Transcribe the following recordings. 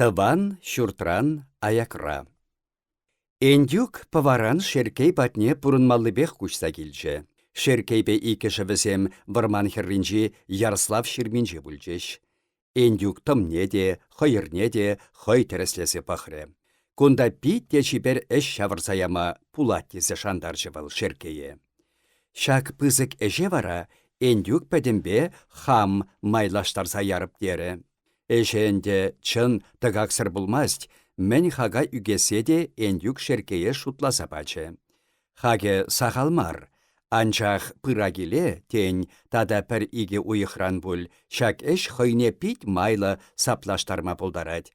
Тӑван ҫуртран аякра. Энтюк Пӑваран Шерккей патне пурӑнмаллипех куҫса килчӗ. Шерккейпе иккӗшӗ вӗсем вӑрман хӗрринчи Ярслав ҫырминче пулчӗҫ. Энтюк тӑмне те, хӑйӑрне те хӑй тӗрӗслесе пӑхрӗ. Кунта пит те чипер ӗҫ ҫавӑрса яма пулать тесе шантарчӗ вӑл Шерккее. Ҫак пысӑк ӗҫе вара Энтюк пӗтӗмпе хам майлаштарса ярӑп терӗ. Ӗҫӗ ӗнтӗ, чӑн, тӑкаксӑр пулмасть, мӗн хака ӳкессе те Энтюк Шерккее шутласа пачӗ. Хакӗ сахал мар, анчах пыра-киле, тен, тата пӗр-икӗ уйӑхран пуль, ҫак ӗҫ хӑйне пит майлӑ саплаштарма пултарать.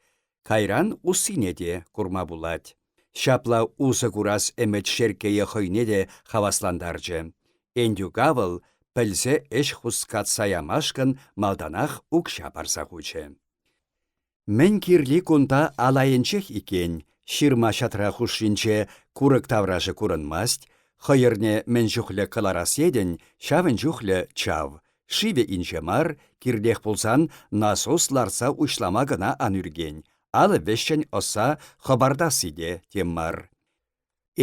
Кайран уссине те курма пулать. Ҫапла усӑ курас ӗмӗт Шерккее хӑйне те хаваслантарчӗ. Энтюка вӑл пӗлсе ӗҫ хускатса ямашкӑн малтанах укҫа парса хучӗ. Мӗн кирли кунта ал айӗнчех иккен, ҫырма-ҫатра хушшинче курӑк таврашӗ курӑнмасть, хӑйӑрне мӗн чухлӗ кӑларас тетӗн, ҫавӑн чухлӗ чав. Шывӗ инҫе мар, кирлех пулсан насус лартса уҫлама кӑна ан ӳркен, алӑ вӗҫҫӗн ӑсса хӑпартасси те тем мар.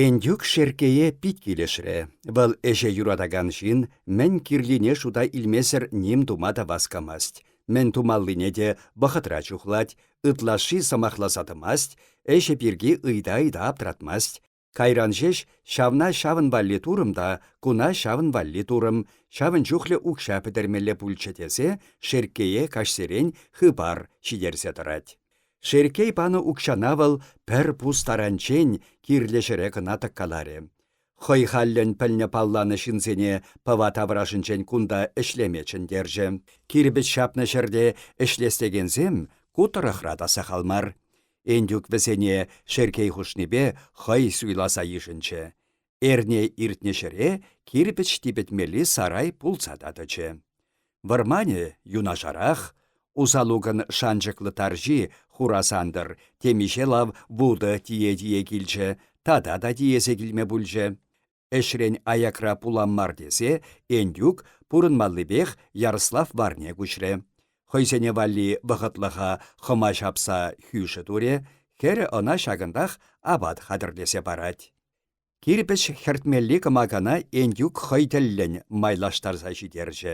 Энтюк Шерккее пит килӗшрӗ. Вӑл ӗҫе юратакан ҫын, мӗн кирлине шута илмесӗр ним тума та васкамасть. Мӗн тумаллине те вӑхӑтра чухлать, ытлашши сӑмахласа тӑмасть, ӗҫӗ пирки ыйта-ыйта аптратмасть. Кайран ҫеҫ ҫавна ҫавӑн валли турӑм та, куна ҫавӑн валли турӑм, ҫавӑн чухлӗ укҫа пӗтермелле пулчӗ тесе Шерккее каҫсерен хыпар ҫитерсе тӑрать. Шерккей панӑ укҫана вӑл пӗр пус таранччен кирлӗ ҫӗре кӑна тӑккаларӗ. Хӑй халлӗн пӗлнӗ-палланӑ ҫынсене Пӑва таврашӗнчен кунта ӗҫлеме чӗнтерчӗ. Кирпӗч ҫапнӑ ҫӗрте ӗҫлес текенсем ку тӑрӑхра та сахал мар. Энтюк вӗсене Шерккей хушнипе хӑй суйласа йышӑнчӗ. Эрне иртнӗ ҫӗре кирпӗч типӗтмелли сарай пулса та тӑчӗ. Вӑрманӗ юнашарах, Усалукӑн шанчӑклӑ тарҫи Хура Сантӑр темиҫе лав вутӑ тие-тие килчӗ, тата та тиесе килме пулчӗ. Ӗҫрен аякра пулам мар тесе Энтюк пурӑнмаллипех Ярӑслав варне куҫрӗ. Хӑйсене валли вӑхӑтлӑха хӑма ҫапса хӳшӗ турӗ, хӗрӗ ӑна ҫакӑнтах апат хатӗрлесе парать. Кирпӗч хӗртмелли кӑмакана Энтюк хӑй тӗллӗн майлаштарса ҫитерчӗ.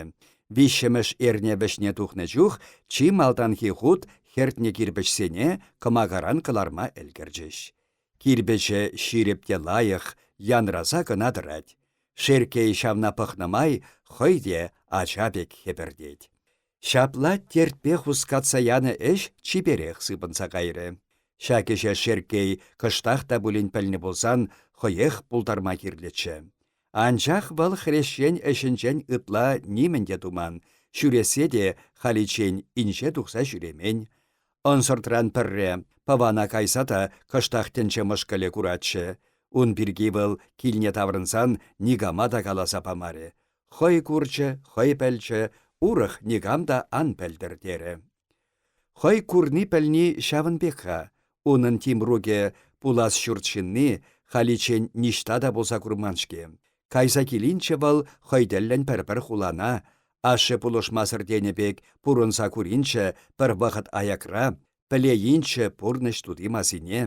Виҫҫӗмӗш эрне вӗҫне тухнӑ чух чи малтанхи хут хӗртнӗ кирпӗчсене кӑмакаран кӑларма ӗлкӗрчӗҫ. Кирпӗчӗ ҫирӗп те лайӑх, янраса кӑна тӑрать. Шерккей ҫавна пӑхнӑ май хӑй те ача пек хӗпӗртет. Ҫапла тертпе хускатса янӑ ӗҫ чиперех сыпӑнса кайрӗ. Ҫак ӗҫе Шерккей кӑштах та пулин пӗлнӗ пулсан хӑех пултарма кирлӗччӗ. Анчах вӑл хресчен ӗҫӗнчен ытла нимӗн те туман, ҫӳрессе те халиччен инҫе тухса ҫӳремен. Ӑнсӑртран пӗрре Пӑвана кайса та кӑштах тӗнче мӑшкӑлӗ куратчӗ. Ун пирки вӑл килне таврӑнсан никама та каласа памарӗ. Хӑй курчӗ, хӑй пӗлчӗ, урӑх никам та ан пӗлтӗр терӗ. Хӑй курни-пӗлни ҫавӑн пек-ха. Унӑн Тимрукӗ, пулас ҫурт ҫынни, халиччен ниҫта та пулса курман-ҫке. Кайса килинччӗ вӑл хӑй тӗллӗн пӗр-пӗр хулана, ашшӗ пулӑшмасӑр тенӗ пек пурӑнса куринччӗ пӗр вӑхӑт аякра, пӗлейинччӗ пурнӑҫ тути-масине.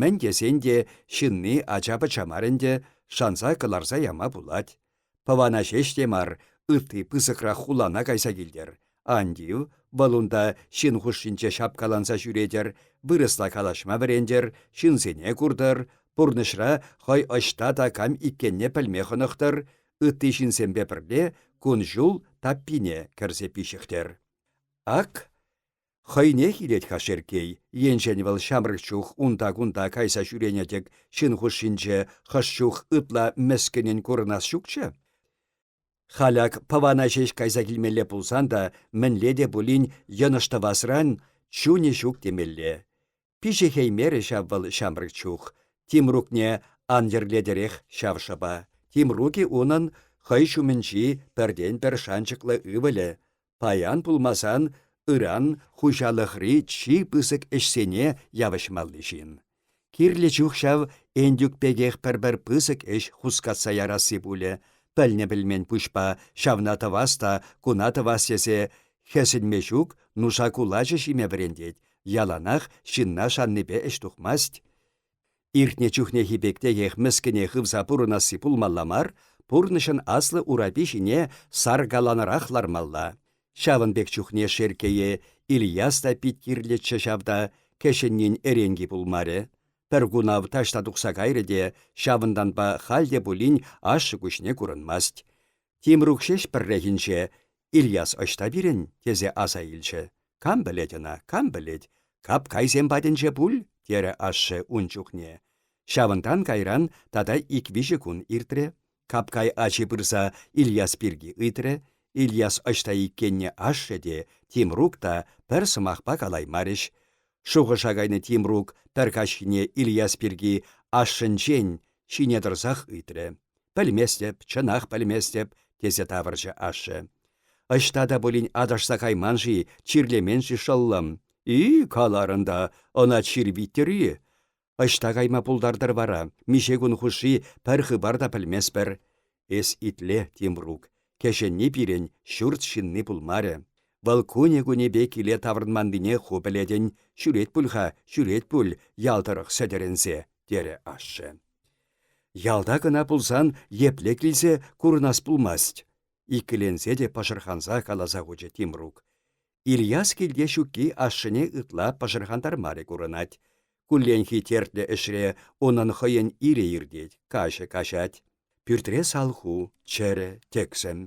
Мӗн тесен те ҫынни ача-пӑча мар ӗнтӗ, шанса кӑларса яма пулать. Пӑвана ҫеҫ те мар, ытти пысӑкрах хулана кайса килтӗр. Ан тив, вӑл унта ҫын хушшинче ҫапкаланса ҫӳретӗр, вырӑсла калаҫма вӗрентӗр, ҫынсене куртӑр, пурнӑҫра хӑй ӑҫта та кам иккенне пӗлме хӑнӑхтӑр, ытти ҫынсемпе пӗрле кун-ҫул таппине кӗрсе пиҫӗхтӗр. Ак Хӑйнех илет-ха Шерккей, енчен вӑл ҫамрӑк чух унта-кунта кайса ҫӳренӗ-тӗк ҫын хушшинче хӑш чух ытла мӗскӗнӗн курӑнас ҫукчӗ. Халь ак Пӑвана ҫеҫ кайса килмелле пулсан та мӗнле те пулин йӑнӑш тӑвасран чунӗ ҫук темелле. Пиҫӗхеймерӗ ҫав вӑл ҫамрӑк чух. Тимрукне ан йӗрлетӗрех ҫав шӑпа. Тимрукӗ унӑн хӑй ҫумӗнчи пӗртен-пӗр шанчӑклӑ ывӑлӗ. Паян пулмасан ыран хуҫалӑхри чи пысӑк ӗҫсене явӑҫмалли ҫын. Кирлӗ чух ҫав Энтюк пекех пӗр-пӗр пысӑк ӗҫ хускатса ярасси пулӗ. Пӗлнӗ-пӗлмен пуҫпа ҫавна тӑвас та куна тӑвас тесе хӗсӗнме ҫук нуша кулачӗ ҫиме вӗрентет. Яланах ҫынна шаннипе ӗҫ тухмасть. Иртнӗ чухнехи пек текех мӗскӗне хывса пурӑнасси пулмалла мар, пурнӑҫӑн аслӑ урапи ҫине саркаланарах лармалла. Ҫавӑн пек чухне Шерккее Ильяс та пит кирлӗччӗ ҫав та, кӗҫӗннин ӗренки пулмарӗ. Пӗркун ав таҫта тухса кайрӗ те ҫавӑнтанпа халь те пулин ашшӗ куҫне курӑнмасть. Тимрук ҫеҫ пӗррехинче «Ильяс ӑҫта пирӗн?» тесе аса илчӗ. Кам пӗлет ӑна, кам пӗлет? Капкайсем патӗнче пуль, терӗ ашшӗ ун чухне. Ҫавӑнтан кайран тата ик-виҫӗ кун иртрӗ. Капкай ачи пырса Ильяс пирки ыйтрӗ. Ильяс ӑҫта иккенне ашшӗ те, Тимрук та пӗр сӑмахпа калаймарӗҫ. Шухӑша кайнӑ Тимрук пӗр каҫхине Ильяс пирки ашшӗнчен ҫине тӑрсах ыйтрӗ. Пӗлместӗп, чӑнах пӗлместӗп, тесе тавӑрчӗ ашшӗ. Ӑҫта та пулин аташса кайман-ши, чирлемен-ши шӑллӑм? И, каларӑн та, ӑна чир виттӗр-и? Ӑҫта кайма пултартӑр вара, миҫе кун хушши пӗр хыпар та пӗлместпӗр. Эс итле, Тимрук, кӗҫӗнни пирӗн ҫурт ҫынни пулмарӗ. Вӑл кунӗ-кунӗпе киле таврӑнманнине ху пӗлетӗн, ҫӳрет пуль-ха, ҫӳрет пуль ял тӑрӑх сӗтӗрӗнсе, терӗ ашшӗ. Ялта кӑна пулсан епле килсе курӑнас пулмасть, иккӗленсе те пӑшӑрханса каласа хучӗ Тимрук. Ильяс килте ҫукки ашшӗне ытла пӑшӑрхантармарӗ курӑнать. Кулленхи тертлӗ ӗҫре унӑн хӑйӗн ирӗ иртет, каҫӗ каҫать. Пӳртре салху, чӗрӗ, тӗксӗм.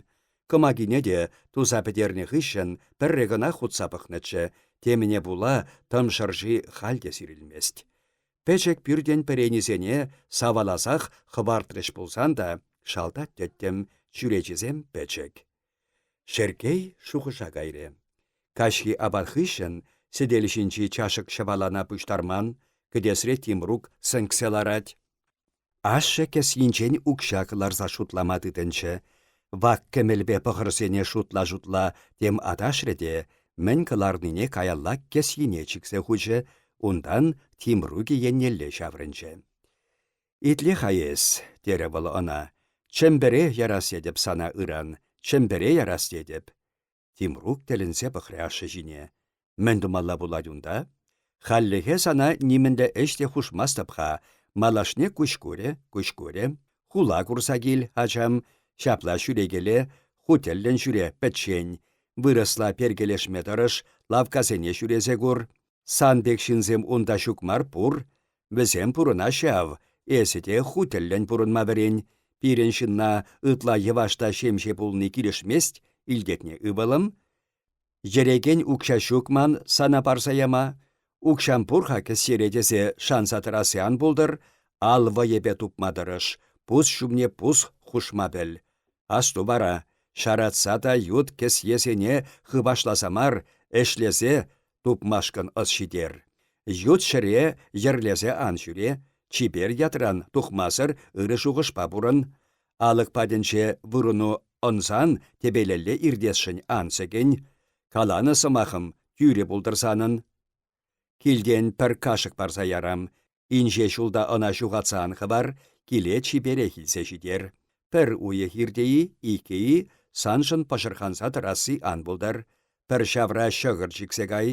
Кӑмакине те туса пӗтернӗ хыҫҫӑн пӗрре кӑна хутса пӑхнӑччӗ, темӗне пула тӑм шӑрши халь те сирӗлмест. Пӗчӗк пӳртӗн пӗренисене саваласах хӑпартрӗҫ пулсан та шалта тӗттӗм, чӳречисем пӗчӗк. Шерккей шухӑша кайрӗ. Каҫхи апат хыҫҫӑн сӗтел ҫинчи чашӑк ҫӑвалана пуҫтарман, кӗтесре Тимрук сӗнксе ларать. Ашшӗ кӗсйинчен укҫа кӑларса шутлама тытӑнчӗ. Вак кӗмӗлпе пӑхӑрсене шутла-шутла тем аташрӗ те мӗн кӑларнине каялла кӗсйине чиксе хучӗ, унтан Тимрукӗ еннелле ҫаврӑнчӗ. «Итле-ха эс», — терӗ вӑл ӑна, — «Чӗмпӗре ярас тетӗп сана ыран, Чӗмпӗре ярас тетӗп». Тимрук тӗлӗнсе пӑхрӗ ашшӗ ҫине. Мӗн тумалла пулать унта? Хальлӗхе сана нимӗнле ӗҫ те хушмастӑп-ха. Малашне куҫ курӗ, куҫ курӗ. Хула курса кил, ачам. Ҫапла ҫӳрекеле, ху тӗллӗн ҫӳре, пӗччен. Вырӑсла перкелешме тӑрӑш, лавккасене ҫӳресе кур. Сан пек ҫынсем унта ҫук мар пур. Вӗсем пурӑнаҫҫӗ ав, эсӗ те ху тӗллӗн пурӑнма вӗрен. Пирӗн ҫынна ытла йӑваш та ҫемҫе пулни килӗшмест, илтетне ывӑлӑм. Йӗрекен укҫа ҫук ман сана парса яма. Укҫам пур-ха кӗсьере тесе шанса тӑрасси ан пултӑр, ал вӑйӗпе тупма тӑрӑш, пус ҫумне пус хушма пӗл. Асту вара, ҫаратса та ют кӗсьесене хыпашласа мар, ӗҫлесе тупмашкӑн ӑс ҫитер. Ют ҫӗре йӗрлесе ан ҫӳре, чипер ятран тухмасӑр ырӑ шухӑшпа пурӑн. Алӑк патӗнче вырӑну ӑнсан тӗпелелле иртесшӗн ан сӗкӗн. Каланӑ сӑмахӑм тӳрӗ пултӑр санӑн. Килтен пӗр кашӑк парса ярам. Инҫе ҫулта ӑна ҫухатса ан хӑвар, киле чиперех илсе ҫитер. Пӗр уйӑх иртӗ-и, иккӗ-и, саншӑн пӑшӑрханса тӑрасси ан пултӑр. Пӗр ҫавра ҫӑкӑр чиксе кай,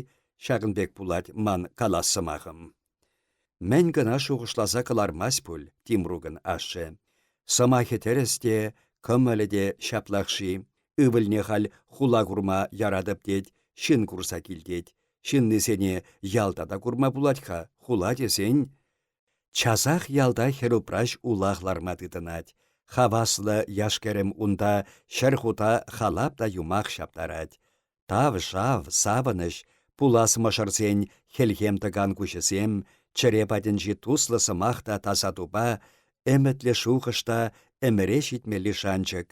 ҫакӑн пек пулать ман калас сӑмахӑм. Мӗн кӑна шухӑшласа кӑлармасть пуль Тимрукӑн ашшӗ. Сӑмахӗ тӗрӗс те, кӑмӑлӗ те ҫаплах-ши. Ывӑлне халь хула курма яратӑп тет, ҫын курса килтет. Ҫыннисене ялта та курма пулать-ха, хула тесен. Часах ялта хӗрупраҫ улах ларма тытӑнать. Хаваслӑ яш-кӗрӗм унта ҫӗр хута халап та юмах ҫаптарать. Тав-шав, савӑнӑҫ, пулас мӑшӑрсен хӗлхем тӑкан куҫӗсем, чӗре патӗнчи туслӑ сӑмах та тасатупа, ӗмӗтлӗ шухӑш та ӗмӗре ҫитмелли шанчӑк,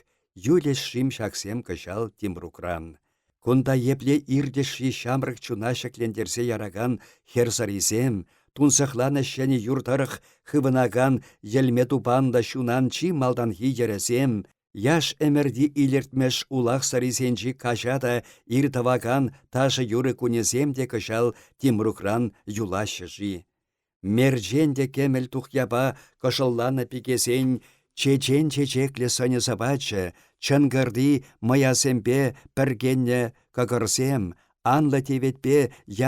юлӗҫ-шим ҫаксем кӑҫал Тимрукран. Кунта епле иртӗҫ-ши ҫамрӑк чуна ҫӗклентерсе яракан хӗр сӑрисем, тунсӑхланӑ ҫӗнӗ юр тӑрӑх хывӑнакан йӗлме тупанлӑ ҫунан чи малтанхи йӗрӗсем, Яш ӗмӗрти илӗртмӗш улах сӑрисенчи каҫа та ир тӑвакан ташӑ-юрӑ кунӗсем те кӑҫал Тимрукран юлаҫҫӗ-ши? Мерчен те кӗмӗл тухьяпа кӑшӑлланӑ пикесен чечен чечеклӗ сӑнӗ-сӑпачӗ, чӑнкӑрти мӑясемпе пӗркеннӗ кӑкӑрсем, Анлӑ теветпе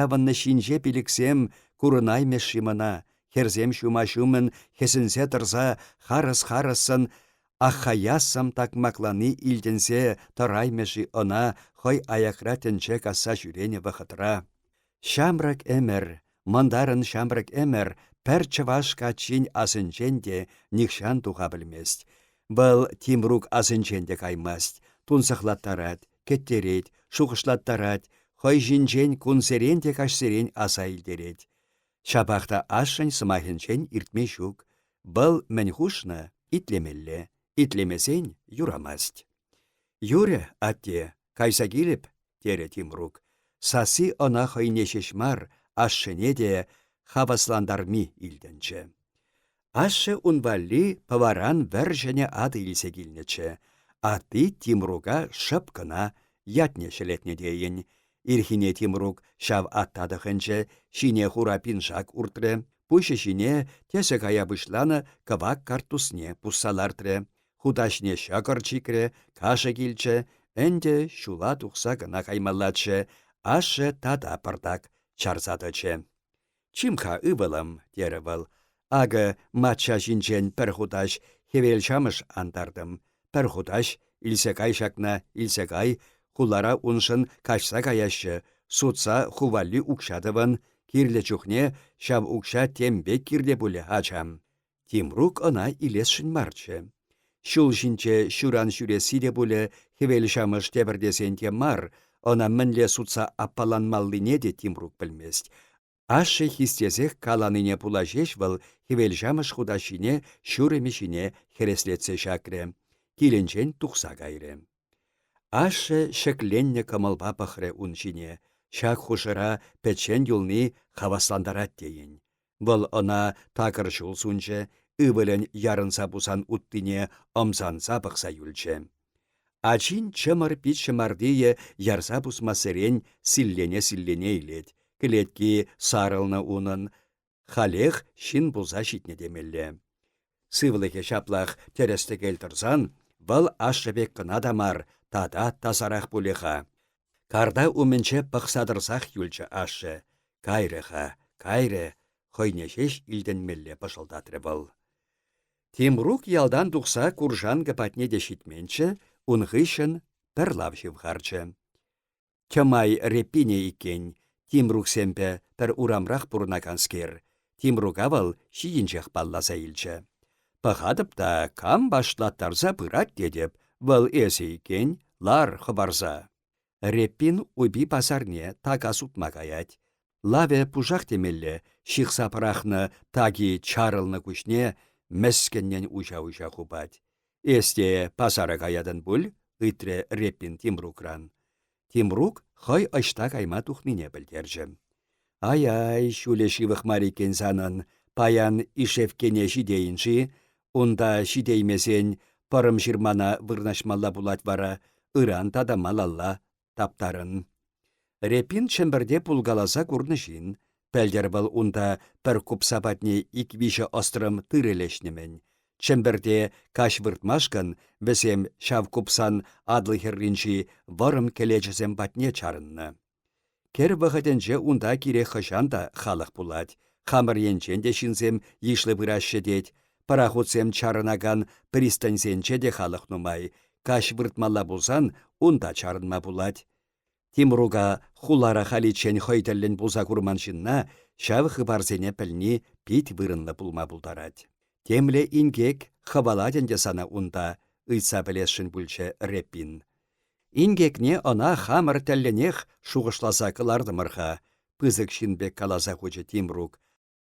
явӑннӑ ҫинҫе пилӗксем курӑнаймӗҫ-шим ӑна, хӗрсем ҫума-ҫумӑн хӗсӗнсе тӑрса харӑс-харӑссӑн аххаяссӑм такмаклани илтӗнсе тӑраймӗ-ши ӑна хӑй аякра тӗнче касса ҫӳренӗ вӑхӑтра. Ҫамрӑк ӗмӗр, мӑнтарӑн ҫамрӑк ӗмӗр пӗр чӑваш каччин асӗнчен те нихҫан туха пӗлмест. Вӑл Тимрук асӗнчен те каймасть, тунсӑхлаттарать, кӗттерет, шухӑшлаттарать, хӑй ҫинчен кунсерен те каҫсерен аса илтерет. Ҫапах та ашшӗн сӑмахӗнчен иртме ҫук. Вӑл мӗн хушнӑ — итлемелле, итлемесен — юрамасть. Юрӗ, атте, кайса килӗп, терӗ Тимрук. Сасси ӑна хӑйне ҫеҫ мар, ашшӗне те хаваслантарми илтӗнчӗ. Ашшӗ ун валли пӑваран вӗр-ҫӗнӗ атӑ илсе килнӗччӗ. Атти Тимрука шӑп кӑна ятне ҫӗлетнӗ тейӗн. Ирхине Тимрук ҫав атта тӑхӑнчӗ, ҫине хура пиншак уртрӗ, пуҫӗ ҫине тӗсӗ кая пуҫланӑ кӑвак карттусне пусса лартрӗ. Хутаҫне ҫӑкӑр чикрӗ, кашӑк илчӗ, ӗнтӗ ҫула тухса кӑна каймаллаччӗ, ашшӗ тата пӑртак чарса тӑчӗ. «Чим-ха, ывӑлӑм», терӗ вӑл, «акӑ мачча ҫинчен пӗр хутаҫ хӗвелҫамӑш антартӑм. Пӗр хутаҫ, илсе кай ҫакна, илсе кай, хулара уншӑн каҫса каяҫҫӗ, сутса ху валли укҫа тӑвӑн, кирлӗ чухне ҫав укҫа тем пек кирлӗ пулӗ, ачам». Тимрук ӑна илесшӗн марччӗ. Ҫул ҫинче ҫуран ҫӳресси те пулӗ хӗвелҫамӑш тепӗр тесен те мар, ӑна мӗнле сутса аппаланмаллине те Тимрук пӗлмест. Ашшӗ хистесех каланине пула ҫеҫ вӑл хӗвелҫамӑш хутаҫҫине ҫурӑмӗ ҫине хӗреслетсе ҫакрӗ, килӗнчен тухса кайрӗ. Ашшӗ ҫӗкленнӗ кӑмӑлпа пӑхрӗ ун ҫине, ҫак хушӑра пӗччен юлни хаваслантарать тейӗн. Вӑл ӑна такӑр ҫул сунчӗ, ывӑлӗн ярӑнса пусан уттине ӑмсанса пӑхса юлчӗ. Ачин чӑмӑр пит ҫӑмартийӗ ярса пусмассерен силлене-силлене илет, кӗлетки сарӑлнӑ унӑн, халех ҫын пулса ҫитнӗ темелле. Сывлӑхӗ ҫаплах тӗрӗс-тӗкел тӑрсан, вӑл ашшӗ пек кӑна та мар, тата тасарах пулӗ-ха. Карта умӗнче пӑхса тӑрсах юлчӗ ашшӗ. Кайрӗ-ха, кайрӗ, хӑйне ҫеҫ илтӗнмелле пӑшӑлтатрӗ вӑл. Тимрук ялтан тухса куршанкӑ патне те ҫитменччӗ, ун хыҫҫӑн пӗр лав ҫывхарчӗ. Тӗмай репине иккен, Тимруксемпе пӗр урамрах пурӑнаканскер. Тимрука вӑл ҫийӗнчех палласа илчӗ. Пӑхатӑп та кам башлаттарса пырать тетӗп, вӑл эсӗ иккен, лар хӑпарса. Репин упи пасарне така сутма каять. Лавӗ пушах темелле, ҫыхса пӑрахнӑ таки чарӑлнӑ куҫне мӗскӗннӗн уҫа-уҫа хупать. Эс те пасара каятӑн пуль? ыйтрӗ Репин Тимрукран. Тимрук хӑй ӑҫта кайма тухнине пӗлтерчӗ. Ай-ай, ҫулӗ ҫывӑх мар иккен санӑн. Паян Ишевкене ҫитейӗн-ши? Унта ҫитеймесен пӑрӑм ҫырмана вырнаҫмалла пулать вара, ыран тата малалла таптарӑн. Репин Чӗмпӗрте пулкаласа курнӑ ҫын. Пӗлтӗр вӑл унта пӗр купса патне ик-виҫӗ ӑстрӑм тырӑ леҫнӗ-мӗн. Чӗмпӗрте каҫ выртмашкӑн вӗсем ҫав купсан Атӑл хӗрринчи вӑрӑм кӗлечӗсем патне чарӑннӑ. Кӗр вӑхӑтӗнче унта кирек хӑҫан та халӑх пулать. Хамӑр енчен те ҫынсем йышлӑ пыраҫҫӗ тет. Пӑрахутсем чарӑнакан пристаньсенче те халӑх нумай. Каҫ выртмалла пулсан унта чарӑнма пулать. Тимрука хулара халиччен хӑй тӗллӗн пулса курман ҫынна ҫав хыпарсене пӗлни пит вырӑнлӑ пулма пултарать. Темле инкек хӑвалать ӗнтӗ сана унта, ыйтса пӗлесшӗн пулчӗ Репин. Инкекне ӑна хамӑр тӗллӗнех шухӑшласа кӑлартӑмӑр-ха, пысӑк ҫын пек каласа хучӗ Тимрук.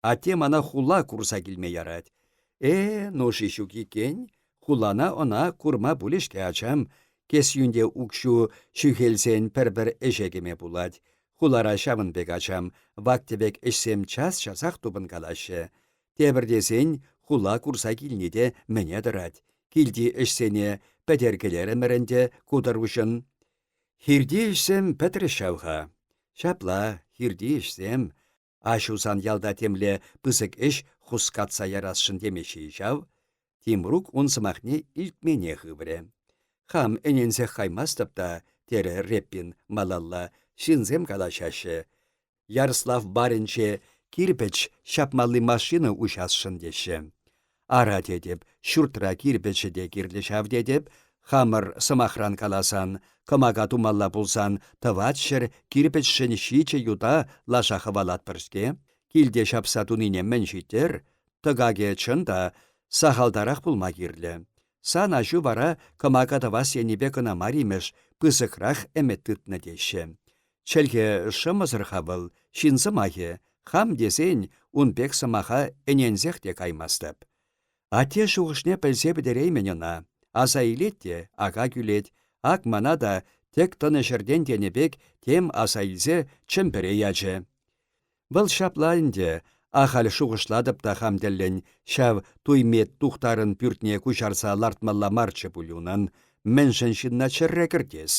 Атте мана хула курса килме ярать. Э, нуши ҫук иккен, хулана ӑна курма пулӗ-ҫке ачам, кӗсйӳнте укҫу ҫӳхелсен пӗр-пӗр ӗҫе кӗме пулать. Хулара ҫавӑн пек ачам, вак-тӗвек ӗҫсем час-часах тупӑнкалаҫҫӗ. Тепӗр тесен, хула курса килни те мӗне тӑрать. Килти ӗҫсене пӗтеркелерӗмӗр ӗнтӗ ку тӑруҫӑн. Хирти ӗҫсем пӗтрӗҫ ҫав-ха. Ҫапла, хирти ӗҫсем. Аҫусан ялта темле пысӑк ӗҫ хускатса ярасшӑн темеҫҫӗ-и ҫав? Тимрук ун сӑмахне илтмене хыврӗ. Хам ӗненсех каймастӑп та, терӗ Реппин малалла. Ҫынсем калаҫаҫҫӗ. Ярслав барӗнче кирпӗч ҫапмалли машина уҫасшӑн теҫҫӗ. Ара тетӗп, ҫуртра кирпӗчӗ те кирлӗ ҫав тетӗп, хамӑр сӑмахран каласан, кӑмака тумалла пулсан тӑватҫӗр кирпӗчшӗн ҫичӗ юта лаша хӑвалатпӑр-ҫке. Килте ҫапса тунине мӗн ҫиттӗр? Тӑкакӗ, чӑн та, сахалтарах пулма кирлӗ. Сан аҫу вара кӑмака тӑвас енӗпе кӑна мар имӗш, пысӑкрах ӗмӗт тытнӑ теҫҫӗ. Чӗлхе шӑмӑсӑр-ха вӑл, ҫын сӑмахӗ, хам тесен ун пек сӑмаха ӗненсех те каймастӑп. Атте шухӑшне пӗлсе пӗтереймӗн ӑна. Аса илет те ака кӳлет. Ак мана та тӗк тӑнӑ ҫӗртен тенӗ пек тем аса илсе Чӗмпӗре ячӗ. Вӑл ҫапла ӗнтӗ, ахаль шухӑшлатӑп та хам тӗллӗн, ҫав Туймет Тухтарӑн пӳртне куҫарса лартмалла марччӗ пуль унӑн. Мӗншӗн ҫынна чӗрре кӗртес?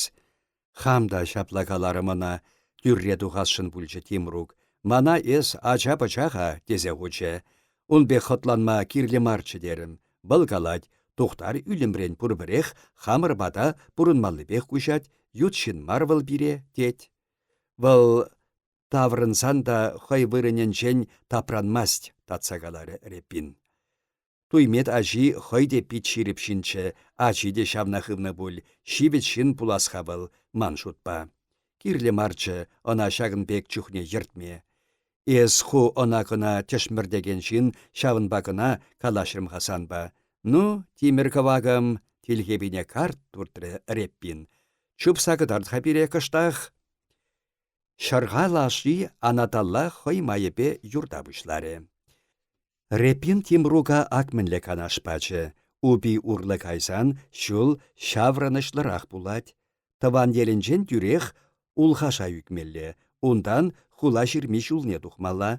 Хам та ҫапла каларӑм ӑна, тӳрре тухасшӑн пулчӗ Тимрук. Мана эс ача-пӑча-ха, тесе хучӗ. Ун пек хӑтланма кирлӗ марччӗ терӗм. Вӑл калать, Тухтар ӳлӗмрен пурпӗрех хамӑр пата пурӑнмаллипех куҫать, ют ҫын мар вӑл пире, тет. Вӑл таврӑнсан та хӑй вырӑнӗнчен тапранмасть, татса каларӗ Репин. Туймет ачи хӑй те пит ҫирӗп ҫынччӗ, ачи те ҫавна хывнӑ пуль, ҫивӗч ҫын пулас-ха вӑл, ман шутпа. Кирлӗ марччӗ ӑна ҫакӑн пек чухне йӗртме. Эс ху ӑна-кӑна тӗшмӗртекен ҫын, ҫавӑнпа кӑна калаҫрӑм-ха санпа. Ну, тимӗр кӑвакӑм, тилхепине карт туртрӗ Реппин. Чупса кӑтарт-ха пире кӑштах. Ҫӑрха лаши анаталла хӑй майӗпе юрта пуҫларӗ. Репин Тимрука ак мӗнле канаш пачӗ. Упи урлӑ кайсан ҫул ҫаврӑнӑҫлӑрах пулать. Тӑван елӗнчен тӳрех Улхаша ӳкмелле, унтан хула ҫырми ҫулне тухмалла.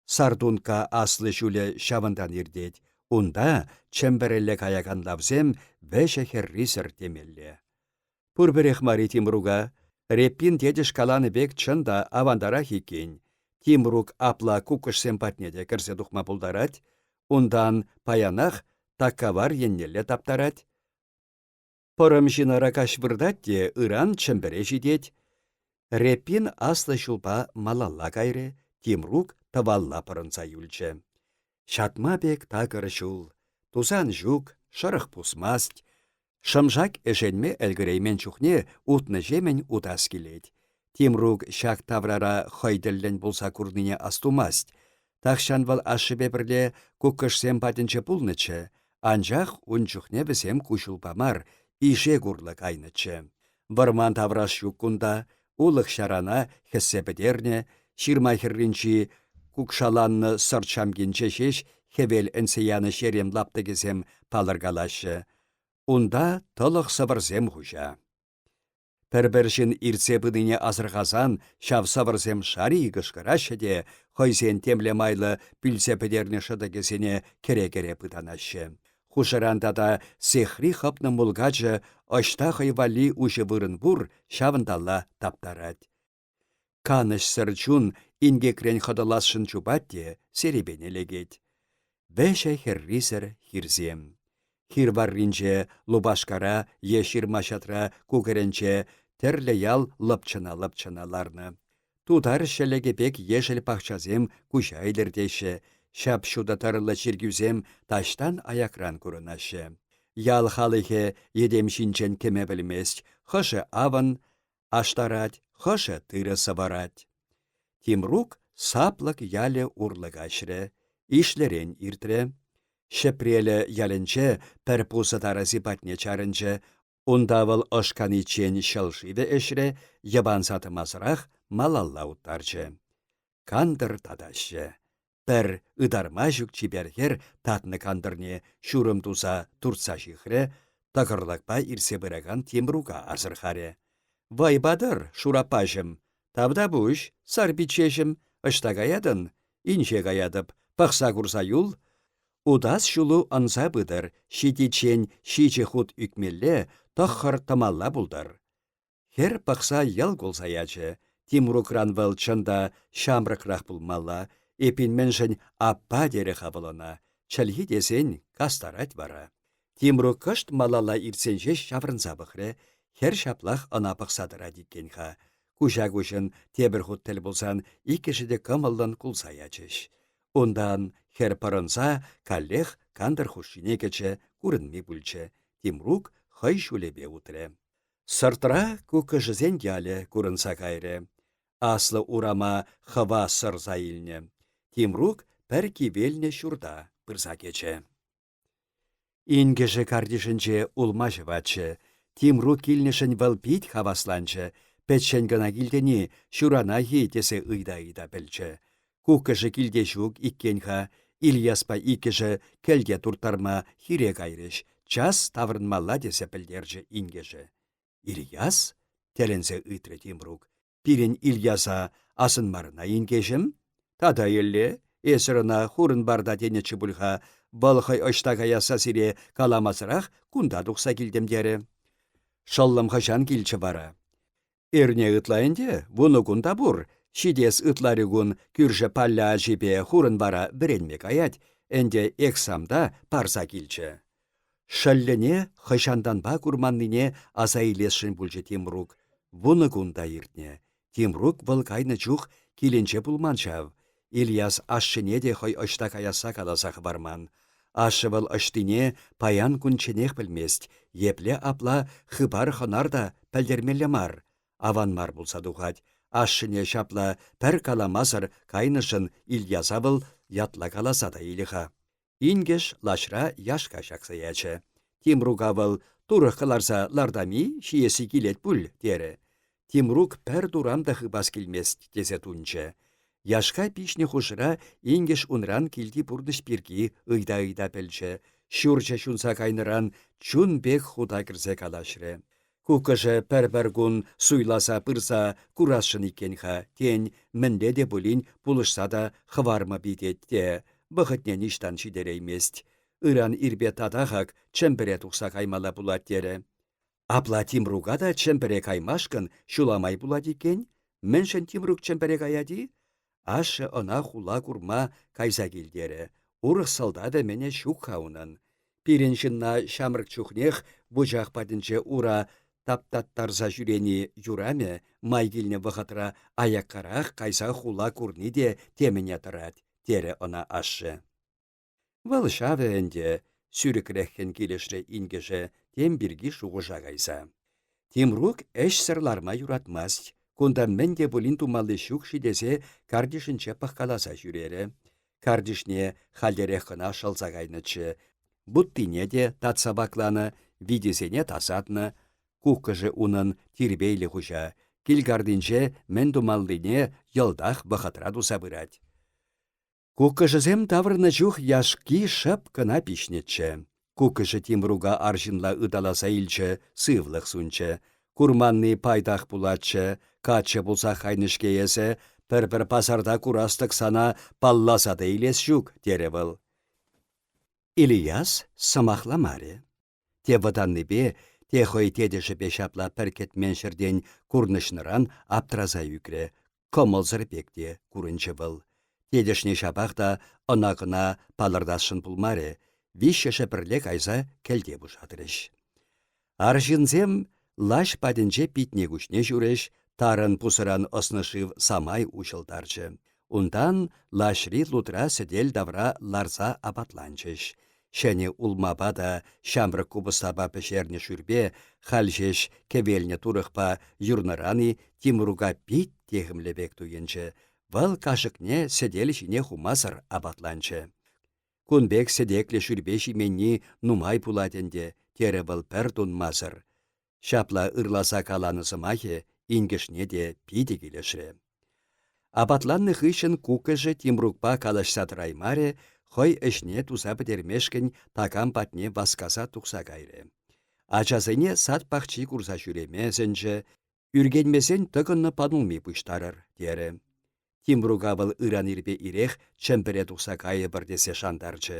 Сартункка аслӑ ҫулӗ ҫавӑнтан иртет. Унта Чӗмпӗрелле каякан лавсем вӗҫӗ-хӗррисӗр темелле. Пурпӗрех мар-и Тимрука? Реппин тетӗш каланӑ пек чӑн та авантарах иккен. Тимрук апла куккӑшсем патне те кӗрсе тухма пултарать. Унтан паянах Таккавар еннелле таптарать. Пӑрӑм ҫынара каҫ выртать те ыран Чӗмпӗре ҫитет. Реппин аслӑ ҫулпа малалла кайрӗ, Тимрук тӑвалла пӑрӑнса юлчӗ. Ҫатма пек такӑр ҫул. Тусан ҫук, шӑрӑх пусмасть. Шӑмшак ӗшенме ӗлкӗреймен чухне утнӑҫемӗн утас килет. Тимрук ҫак таврара хӑй тӗллӗн пулса курнине астумасть. Тахҫан вӑл ашшӗпе пӗрле куккӑшсем патӗнче пулнӑччӗ, анчах ун чухне вӗсем ку ҫулпа мар, Ишек урлӑ кайнӑччӗ. Вӑрман тавраш ҫук кунта, улӑх-ҫарана хӗссе пӗтернӗ, ҫырма хӗрринчи кукшаланнӑ сӑрт ҫамкинче ҫеҫ хӗвел ӗнсе янӑ ҫерем лаптӑкӗсем палӑркалаҫҫӗ. Унта тӑлӑх сӑвӑрсем хуҫа. Пӗр-пӗр ҫын иртсе пынине асӑрхасан ҫав сӑвӑрсем шари кӑшкӑраҫҫӗ те хӑйсен темле майлӑ пӳлсе пӗтернӗ шӑтӑкӗсене кӗре-кӗре пытанаҫҫӗ. Хушӑран тата сехри хӑпнӑ мулкачӑ ӑҫта хӑй валли уҫӑ вырӑн пур, ҫавӑнталла таптарать. Канӑҫсӑр чун инкекрен хӑтӑласшӑн чупать те серепене лекет. Вӗҫӗ-хӗррисӗр хирсем. Хир варринче, лупашкара е ҫырма-ҫатра кукӑрӗнче тӗрлӗ ял лӑпчӑна-лӑпчӑна ларнӑ. Тутар ҫӗлӗкӗ пек ешӗл пахчасем куҫа илӗртеҫҫӗ, ҫап-ҫутӑ тӑрӑллӑ чиркӳсем таҫтан аякран курӑнаҫҫӗ. Ял халӑхӗ йӗтем ҫинчен кӗме пӗлмест, хӑшӗ авӑн аштарать, хӑшӗ тырӑ сӑвӑрать. Тимрук Саплӑк ялӗ урлӑ каҫрӗ, Ишлӗрен иртрӗ. Ҫӗпрелӗ ялӗнче пӗр пусӑ тараси патне чарӑнчӗ, Унта вӑл ӑш каниччен ҫӑл шывӗ ӗҫрӗ, йӑпанса тӑмасӑрах малалла уттарчӗ. Кантӑр татаҫҫӗ. Пӗр ытарма ҫук чипер хӗр татнӑ кантӑрне ҫурӑм туса туртса ҫыхрӗ, тӑкӑрлӑкпа иртсе пыракан Тимрука асӑрхарӗ. «Вӑй патӑр, шураппаҫӑм! Тавтапуҫ, сар пиччеҫӗм, ӑҫта каятӑн? Инҫе каятӑп, пӑхса курса юл. Утас ҫулу ӑнса пытӑр, ҫитиччен ҫичӗ хут ӳкмелле, тӑххӑр тӑмалла пултӑр. Хӗр пӑхса йӑл кулса ячӗ. Тимрукран вӑл чӑн та ҫамрӑкрах пулмалла. Эппин мӗншӗн аппа терӗ-ха вӑл ӑна. Чӗлхи тесен кастарать вара. Тимрук кӑшт малалла иртсен ҫеҫ ҫаврӑнса пӑхрӗ. Хӗр ҫаплах ӑна пӑхса тӑрать иккен-ха. Куҫа-куҫӑн тепӗр хут тӗл пулсан иккӗшӗ те кӑмӑллӑн кулса ячӗҫ. Унтан хӗр пӑрӑнса каллех кантӑр хушшине кӗчӗ, курӑнми пулчӗ. Тимрук хӑй ҫулӗпе утрӗ. Сӑртра куккӑшӗсен ялӗ курӑнса кайрӗ. Аслӑ урама хӑва сӑрса илнӗ. Тимрук пӗр кивелнӗ ҫурта пырса кӗчӗ. Инкӗшӗ картишӗнче улма ҫӑватчӗ. Тимрук килнӗшӗн вӑл пит хавасланчӗ. Пӗччен кӑна килтӗн-и, ҫуранах-и тесе ыйта-ыйта пӗлчӗ. Куккӑшӗ килте ҫук иккен-ха. Ильяспа иккӗшӗ кӗлте турттарма хире кайрӗҫ. Час таврӑнмалла тесе пӗлтерчӗ инкӗшӗ. Ильяс? тӗлӗнсе ыйтрӗ Тимрук. Пирӗн Ильяса асӑнмарӑна инкеҫӗм? Тата элле, эсӗр ӑна хурӑн барта тенӗччӗ пуль-ха, вӑл хӑй ӑҫта каясса сире каламасӑрах кунта тухса килтӗм терӗ. Шӑллӑм хӑҫан килчӗ вара? Эрне ытла ӗнтӗ, вунӑ кун та пур. Ҫитес ытлари кун кӳршӗ Палля ачипе хурӑн вара вӗренме каять, ӗнтӗ эксамта парса килчӗ. Шӑллӗне хӑҫантанпа курманнине аса илесшӗн пулчӗ Тимрук. Вунӑ кун та иртнӗ. Тимрук вӑл кайнӑ чух килӗнче пулман ҫав. Ильяс ашшӗне те хӑй ӑҫта каясса каласа хӑварман. Ашшӗ вӑл ӑҫтине паян кунчченех пӗлмест, епле апла хыпар-хӑнар та пӗлтермелле мар. Аван мар пулса тухать. Ашшӗне ҫапла пӗр каламасӑр кайнӑшӑн Ильяса вӑл ятла каласа та илӗ-ха. Инкӗш лаҫра яшка ҫакса ячӗ. Тимрука вӑл турӑх кӑларса лартами ҫиесси килет пуль, терӗ. Тимрук пӗр турам та хыпас килмест тесе тунчӗ. Яшка пиҫнӗ хушӑра инкӗш унран килти пурнӑҫ пирки ыйта-ыйта пӗлчӗ, ҫурчӗ ҫунса кайнӑран чун пек хута кӗрсе калаҫрӗ. Куккӑшӗ пӗр-пӗр кун суйласа пырса курасшӑн иккен-ха, тен, мӗнле те пулин пулӑшса та хӑвармӑп тет те, вӑхӑтне ниҫтан ҫитереймест. Ыран ирпе татах-ак Чӗмпӗре тухса каймалла пулать терӗ. Апла Тимрука та Чӗмпӗре каймашкӑн ҫула май пулать иккен. Мӗншӗн Тимрук Чӗмпӗре каять-и? Ашшӗ ӑна хула курма кайса килтерӗ. Урӑх сӑлтавӗ-мӗнӗ ҫук-ха унӑн. Пирӗн ҫынна ҫамрӑк чухнех вучах патӗнче ура таптаттарса ҫӳрени юрамӗ, май килнӗ вӑхӑтра аяккарах кайса хула курни те темӗне тӑрать, терӗ ӑна ашшӗ. Вӑл ҫавӑ ӗнтӗ, сӳрӗкреххӗн килӗшрӗ инкӗшӗ тем пирки шухӑша кайса. Тимрук ӗҫсӗр ларма юратмасть, кунта мӗн те пулин тумалли ҫук-ши тесе картишӗнче пӑхкаласа ҫӳрерӗ. Картишне хальтерех кӑна шӑлса кайнӑччӗ. Буттине те татса вакланӑ, витисене тасатнӑ. Куккӑшӗ унӑн тирпейлӗ хуҫа, килкартинче мӗн тумаллине йӑлтах вӑхӑтра туса пырать. Куккӑшӗсем таврӑннӑ чух яшки шӑп кӑна пиҫнӗччӗ. Куккӑшӗ Тимрука арҫынла ыталаса илчӗ, сывлӑх сунчӗ. Курманни пайтах пулатчӗ, каччӑ пулса кайнӑ-ҫке эсӗ, пӗр-пӗр пасарта курас-тӑк сана палласа та илес ҫук, терӗ вӑл. Ильяс сӑмахламарӗ. Те вӑтаннипе, те хӑй тетӗшӗпе ҫапла пӗр кӗтмен ҫӗртен курнӑҫнӑран аптраса ӳкрӗ, кӑмӑлсӑр пек те курӑнчӗ вӑл. Тетӗшне ҫапах та ӑна-кӑна палӑртасшӑн пулмарӗ, виҫҫӗшӗ пӗрле кайса кӗлте пушатрӗҫ. Арҫынсем лаҫ патӗнче питне-куҫне ҫурӗҫ, тарӑн пусӑран ӑснӑ шыв самай уҫӑлтарчӗ. Унтан лаҫри лутра сӗтел тавра ларса апатланчӗҫ. Ҫӗнӗ улмапа та ҫамрӑк купӑстапа пӗҫернӗ шӳрпе халь ҫеҫ кӗвелнӗ турӑхпа юрнӑран-и Тимрука пит техӗмлӗ пек туйӑнчӗ. Вӑл кашӑкне сӗтел ҫине хумасӑр апатланчӗ. Кун пек сӗтеклӗ шӳрпе ҫименни нумай пулать ӗнтӗ, терӗ вӑл пӗр тунмасӑр. Ҫапла ырласа каланӑ сӑмахӗ инкӗшне те питӗ килӗшрӗ. Апатланнӑ хыҫҫӑн куккӑшӗ Тимрукпа калаҫса тӑраймарӗ, хӑй ӗҫне туса пӗтермешкӗн такам патне васкаса тухса кайрӗ. Ачасене сад пахчи курса ҫӳреме сӗнчӗ, ӳркенмесен тӑкӑннӑ панулми пуҫтарӑр, терӗ. Тимрука вӑл ыран ирпе ирех Чӗмпӗре тухса кайӑпӑр тесе шантарчӗ.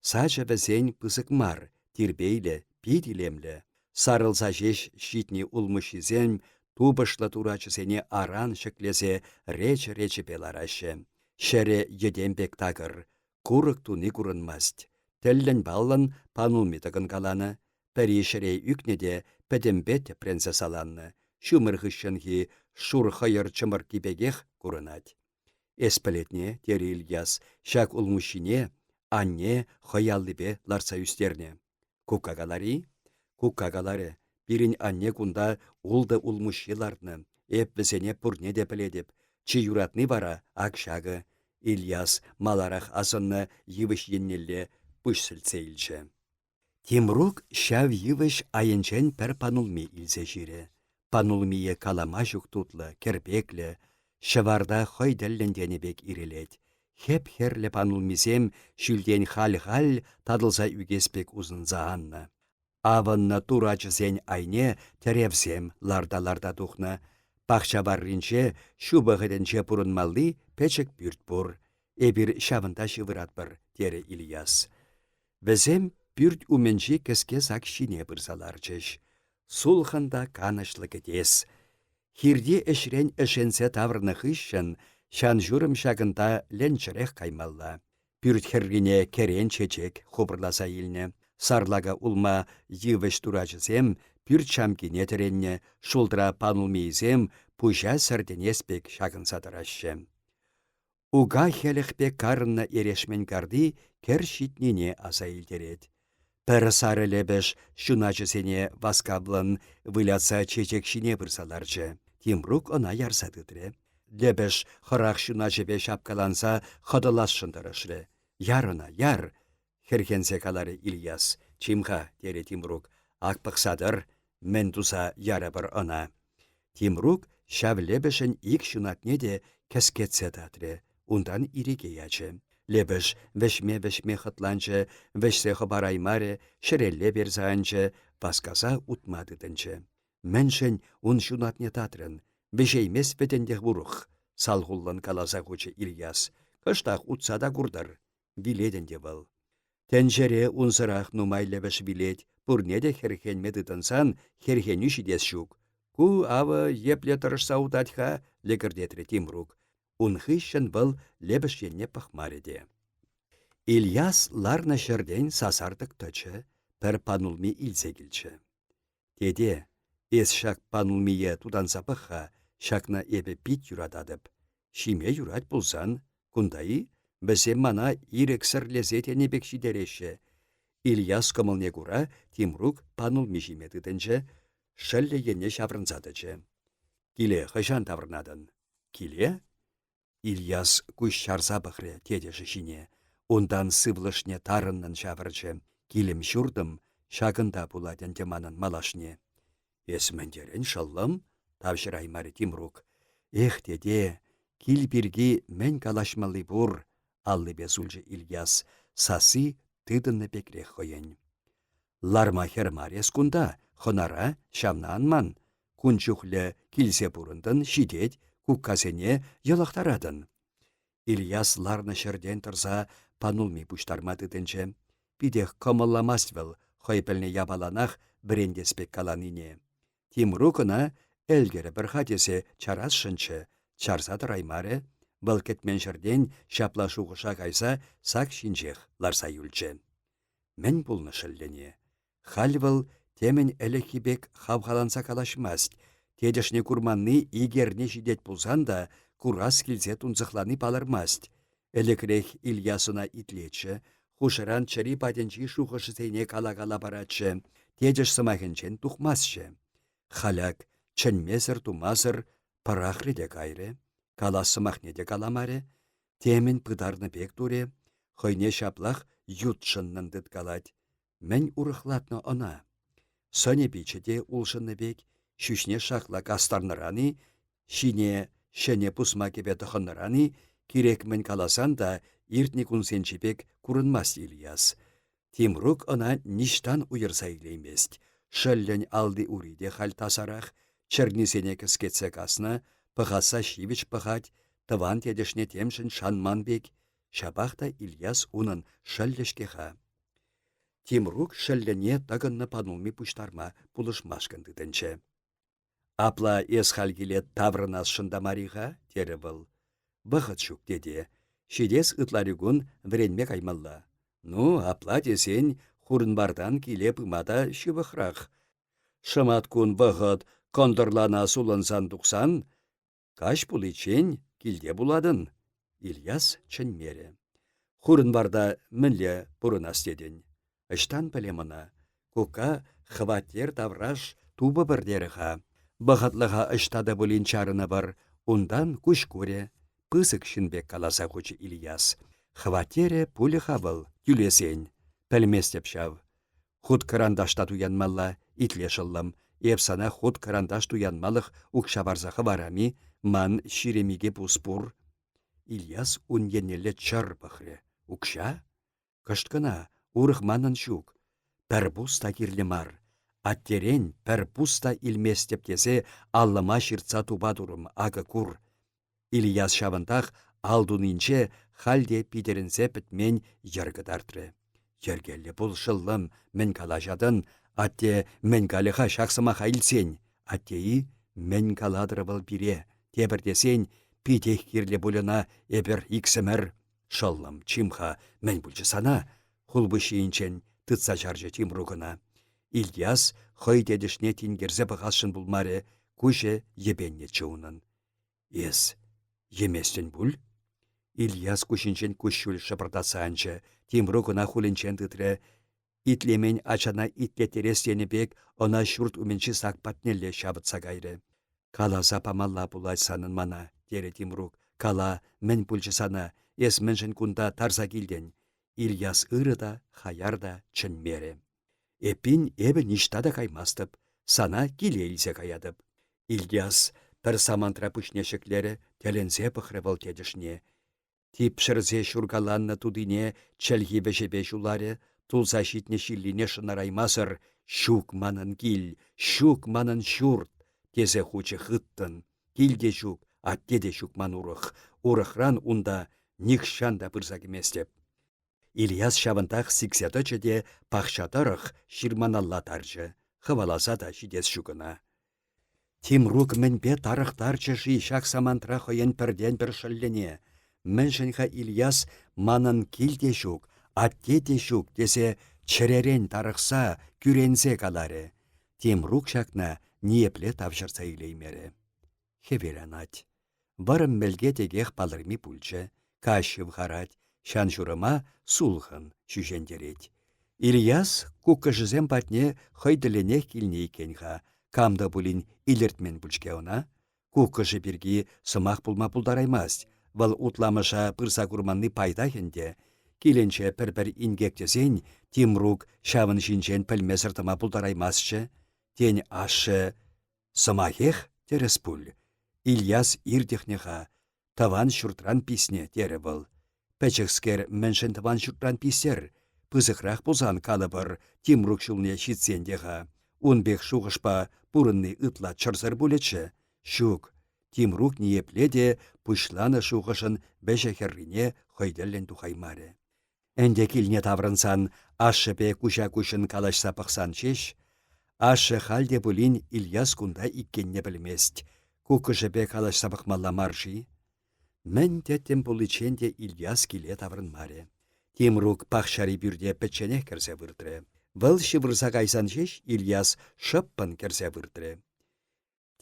Сачӗ вӗсен пысӑк мар, тирпейлӗ, пит илемлӗ. Сарӑлса ҫеҫ ҫитнӗ улмуҫҫисем тупӑшлӑ турачӗсене аран ҫӗклесе речӗ-речӗпе лараҫҫӗ. Ҫӗрӗ йӗтем пек такӑр, курӑк туни курӑнмасть. Тӗллӗн-паллӑн панулми тӑкӑнкаланӑ. Пӗри ҫӗре ӳкнӗ те пӗтӗмпе тӗпренсе саланнӑ. ҫумӑр хыҫҫӑнхи шур хӑйӑр чӑмӑркки пекех курӑнать. Эс пӗлетне, терӗ Ильяс, ҫак улмуҫҫине анне хӑй аллипе лартса ӳстернӗ. Кукка каларӗ-и? Кукка каларӗ. Пирӗн анне кунта ултӑ улмуҫҫи лартнӑ. Эп вӗсене пурне те пӗлетӗп. Чи юратни вара ак ҫакӑ. Ильяс маларах асӑннӑ йывӑҫ еннелле пуҫ сӗлтсе илчӗ. Тимрук ҫав йывӑҫ айӗнчен пӗр панулми илсе ҫирӗ. Панулмие калама ҫук тутлӑ, кӗрпеклӗ, ҫӑварта хӑй тӗллӗн тенӗ пек ирӗлет. Хӗп-хӗрлӗ панулмисем ҫӳлтен халь-халь татӑлса ӳкес пек усӑнса аннӑ. Авӑннӑ турачӗсен айне тӗревсем ларта-ларта тухнӑ. Пахча варринче ҫу вӑхӑтӗнче пурӑнмалли пӗчӗк пӳрт пур. Эпир ҫавӑнта ҫывӑратпӑр, терӗ Ильяс. Вӗсем пӳрт умӗнчи кӗске сак ҫине пырса ларчӗҫ. Сулхӑн та канӑҫлӑ кӗтес. Хирти ӗҫрен ӗшенсе таврӑннӑ хыҫҫӑн ҫан-ҫурӑм ҫакӑнта лӗнчӗрех каймалла. Пӳрт хӗррине кӗрен чечек хупӑрласа илнӗ. Сарлака улма йывӑҫ турачӗсем пӳрт ҫамкине тӗреннӗ, шултра панулмийӗсем пуҫа сӗртӗнес пек ҫакӑнса тӑраҫҫӗ. Ука хӗлӗх пек карӑннӑ эрешмен карти кӗр ҫитнине аса илтерет. Пӗр сарӑ лӗпӗш ҫуначӗсене васкавлӑн вылятса чечек ҫине пырса ларчӗ. Тимрук ӑна ярса тытрӗ. Лӗпӗш хӑрах ҫуначӗпе ҫапкаланса хӑтӑласшӑн тӑрӑшрӗ. «Яр ӑна, яр!» — хӗрхенсе каларӗ Ильяс. «Чим-ха», — терӗ Тимрук, — «ак пӑхса тӑр, мӗн туса ярӑпӑр ӑна». Тимрук ҫав лӗпӗшӗн ик ҫунатне те кӗскетсе татрӗ, унтан ирӗке ячӗ. Лӗпӗш вӗҫме-вӗҫме хӑтланчӗ, вӗҫсе хӑпараймарӗ, ҫӗрелле персе анчӗ, васкаса утма тытӑнчӗ. Мӗншӗн ун ҫунатне татрӑн? Вӗҫеймест вӗт ӗнтӗ урӑх, салхуллӑн каласа хучӗ Ильяс. Кӑштах утса та куртӑр. Вилет ӗнтӗ вӑл. Тӗнчере унсӑрах нумай лӗпӗш вилет, пурне те хӗрхенме тытӑнсан хӗрхенӳ ҫитес ҫук. Ку, авӑ, епле тӑрӑшса утать-ха, лӗкӗртетрӗ Тимрук. Ун хыҫҫӑн вӑл лӗпӗш енне пӑхмарӗ те. Ильяс ларнӑ ҫӗртен сасартӑк тӑчӗ, пӗр панулми илсе килчӗ. Тете, эс ҫак панулмие тутанса пӑх-ха, ҫакна эпӗ пит юрататӑп. Ҫиме юрать пулсан, кунта-и? Вӗсем мана ирӗксӗрлесе тенӗ пек ҫитереҫҫӗ. Ильяс кӑмӑлне кура Тимрук панулми ҫиме тытӑнчӗ, шӑллӗ енне ҫаврӑнса тӑчӗ. Киле хӑҫан таврӑнатӑн? Киле? Ильяс куҫ чарса пӑхрӗ тетӗшӗ ҫине. Унтан сывлӑшне тарӑннӑн ҫавӑрчӗ. Килӗм-ҫуртӑм ҫакӑнта пулать ӗнтӗ манӑн малашне. Эс мӗн терӗн, шӑллӑм? тавҫӑраймарӗ Тимрук. Эх, тете, кил пирки мӗн калаҫмалли пур, аллипе сулчӗ Ильяс. Сасси тытӑннӑ пекрех хӑйӗн. Ларма хӗр мар эс кунта, хӑнара, ҫавна ан ман. Кун чухлӗ килсе пурӑнтӑн, ҫитет, куккасене йӑлӑхтаратӑн. Ильяс ларнӑ ҫӗртен тӑрса панулми пуҫтарма тытӑнчӗ. Питех кӑмӑлламасть вӑл хӑй пӗлнӗ япаланах вӗрентес пек каланине. Тимрук ӑна ӗлкӗрӗпӗр-ха тесе чарасшӑнччӗ, чарса тӑраймарӗ. Вӑл кӗтмен ҫӗртен ҫапла шухӑша кайса сак ҫинчех ларса юлчӗ. Мӗн пулнӑ шӑллӗне? Халь вӑл темӗн ӗлӗкхи пек хавхаланса калаҫмасть, тетӗшне курманни ик эрне ҫитет пулсан та курас килсе тунсӑхлани палӑрмасть. Ӗлӗкрех Ильяс ӑна итлетчӗ, хушӑран чӗри патӗнчи шухӑшӗсене кала-кала паратчӗ, тетӗш сӑмахӗнчен тухмастчӗ. Халяк чӗнмесӗр-тумасӑр пӑрахрӗ те кайрӗ, калас сӑмахне те каламарӗ, темӗн пытарнӑ пек турӗ, хӑйне ҫаплах ютшӑннӑн тыткалать. Мӗн урӑхлатнӑ ӑна? Сӑнӗ-пичӗ те улшӑннӑ пек, ҫӳҫне шакла кастарнӑран-и, ҫине ҫӗнӗ пусма кӗпе тӑхӑннӑран-и, кирек мӗн каласан та иртнӗ кунсенчи пек курӑнмасть Ильяс. Тимрук ӑна ниҫтан уйӑрса илеймест. Шӑллӗн алли-ури те халь тасарах, чӗрнисене кӗскетсе каснӑ, пӑхасса ҫивӗч пӑхать, тӑван тетӗшне темшӗн шанман пек. Ҫапах та Ильяс унӑн шӑллӗ-ҫке-ха. Тимрук шӑллӗне тӑкӑннӑ панулми пуҫтарма пулӑшмашкӑн тытӑнчӗ. «Апла эс халь киле таврӑнасшӑн та мар-и-ха?» терӗ вӑл. «Вӑхӑт ҫук, тете. Ҫитес ытларикун вӗренме каймалла. Ну, апла тесен Хурӑнвартан киле пыма та ҫывӑхрах. Шӑматкун вӑхӑт. Кӑнтӑрлана сулӑнсан тухсан, каҫ пуличчен килте пулатӑн. Ильяс чӗнмерӗ. Хурӑнварта мӗнле пурӑнас тетӗн? Ӑҫтан пӗлем ӑна? Кукка хваттер тавраш тупӑпӑр терӗ-ха. Вӑхӑтлӑха ӑҫта та пулин чарӑнӑпӑр. Унтан куҫ курӗ. Пысӑк ҫын пек каласа хучӗ Ильяс. Хваттерӗ пулӗ-ха вӑл, тӳлесен. Пӗлместӗп ҫав. Хут кӑранташ та туянмалла, итле шӑллӑм. Эп сана хут кӑранташ туянмалӑх укҫа парса хӑварам-и? Ман 22 пус пур. Ильяс ун еннелле чӑр пӑхрӗ. Укҫа? Кӑшт кӑна, урӑх манӑн ҫук. Пӗр пус та кирлӗ мар. Аттерен пӗр пус та илместӗп тесе аллӑма ҫыртса тупа турӑм, акӑ кур. Ильяс ҫавӑнтах ал тунинче халь те питӗрӗнсе пӗтмен йӗр кӑтартрӗ. Йӗркеллӗ пул, шӑллӑм, мӗн калаҫатӑн? Атте мӗн калӗ-ха ҫак сӑмаха илтсен? Атте-и, мӗн калатӑр вӑл пире? Тепӗр тесен, питех кирлӗ пуль ӑна эпӗр иксӗмӗр. Шӑллӑм, чим-ха, мӗн пулчӗ сана? Хулпуҫҫийӗнчен тытса чарчӗ Тимрук ӑна. Ильяс хӑй тетӗшне тинкерсе пӑхасшӑн пулмарӗ, куҫӗ йӗпеннӗччӗ унӑн. Эс йӗместӗн пуль? Ильяс куҫӗнчен куҫҫуль шӑпӑртатса анчӗ, Тимрук ӑна хулӗнчен тытрӗ. Итлемен ачана итлеттерес тенӗ пек ӑна ҫурт умӗнчи сак патнелле ҫавӑтса кайрӗ. Каласа памалла пулать санӑн мана, терӗ Тимрук. Кала, мӗн пулчӗ сана, эс мӗншӗн кунта тарса килтӗн? Ильяс ырӑ та, хаяр та чӗнмерӗ. Эппин, эпӗ ниҫта та каймастӑп, сана киле илсе каятӑп. Ильяс пӗр самантра пуҫне ҫӗклерӗ, тӗлӗнсе пӑхрӗ вӑл тетӗшне. Типшӗрсе ҫуркаланнӑ тутине чӗлхи вӗҫӗпе ҫуларӗ, тулса ҫитнӗ ҫиллине шӑнараймасӑр «Ҫук манӑн кил, ҫук манӑн ҫурт!» тесе хучӗ хыттӑн. Кил те ҫук, атте те ҫук ман урӑх. Урӑхран унта нихҫан та пырса кӗместӗп. Ильяс ҫавӑнтах сиксе тӑчӗ те пахча тӑрӑх ҫырманалла тарчӗ, хӑваласа та ҫитес ҫук ӑна. Тимрук мӗнпе тарӑхтарчӗ-ши ҫак самантра хӑйӗн пӗртен-пӗр шӑллӗне? Мӗншӗн-ха Ильяс манӑн кил те ҫук, атте те ҫук тесе чӗререн тарӑхса, кӳренсе каларӗ. Тимрук ҫакна ниепле тавҫӑрса илеймерӗ. Хӗвел анать. Вӑрӑм мӗлке текех палӑрми пулчӗ. Каҫ ҫывхарать, ҫан-ҫурӑма сулхӑн ҫӳҫентерет. Ильяс куккӑшӗсем патне хӑй тӗллӗнех килнӗ иккен-ха. Кам та пулин илӗртмен пуль-ҫке ӑна. Куккӑшӗ пирки сӑмах пулма пултараймасть. Вӑл утламӑша пырса курманни пайтах ӗнтӗ. Килӗнче пӗр-пӗр инкек тесен Тимрук ҫавӑн ҫинчен пӗлмесӗр тӑма пултараймастчӗ. Тен, ашшӗ Сӑмахех тӗрӗс пуль. Ильяс иртӗхнӗ-ха, тӑван ҫуртран писнӗ, терӗ вӑл. Пӗчӗкскер мӗншӗн тӑван ҫуртран писер? Пысӑкрах пулсан, калӑпӑр, Тимрук ҫулне ҫитсен те-ха. Ун пек шухӑшпа пурӑнни ытла чӑрсӑр пулӗччӗ. Ҫук, Тимрук ниепле те пуҫланӑ шухӑшӑн вӗҫӗ-хӗррине хӑй тӗллӗн тухаймарӗ. Ӗнтӗ килне таврӑнсан ашшӗпе куҫа-куҫӑн калаҫса пӑхсан ҫеҫ. Ашшӗ халь те пулин Ильяс кунта иккенне пӗлмест. Куккӑшӗпе калаҫса пӑхмалла мар-ши? Мӗн тӗттӗм пуличчен те Ильяс киле таврӑнмарӗ. Тимрук пахчари пӳрте пӗчченех кӗрсе выртрӗ. Вӑл ҫывӑрса кайсан ҫеҫ Ильяс шӑппӑн кӗрсе выртрӗ.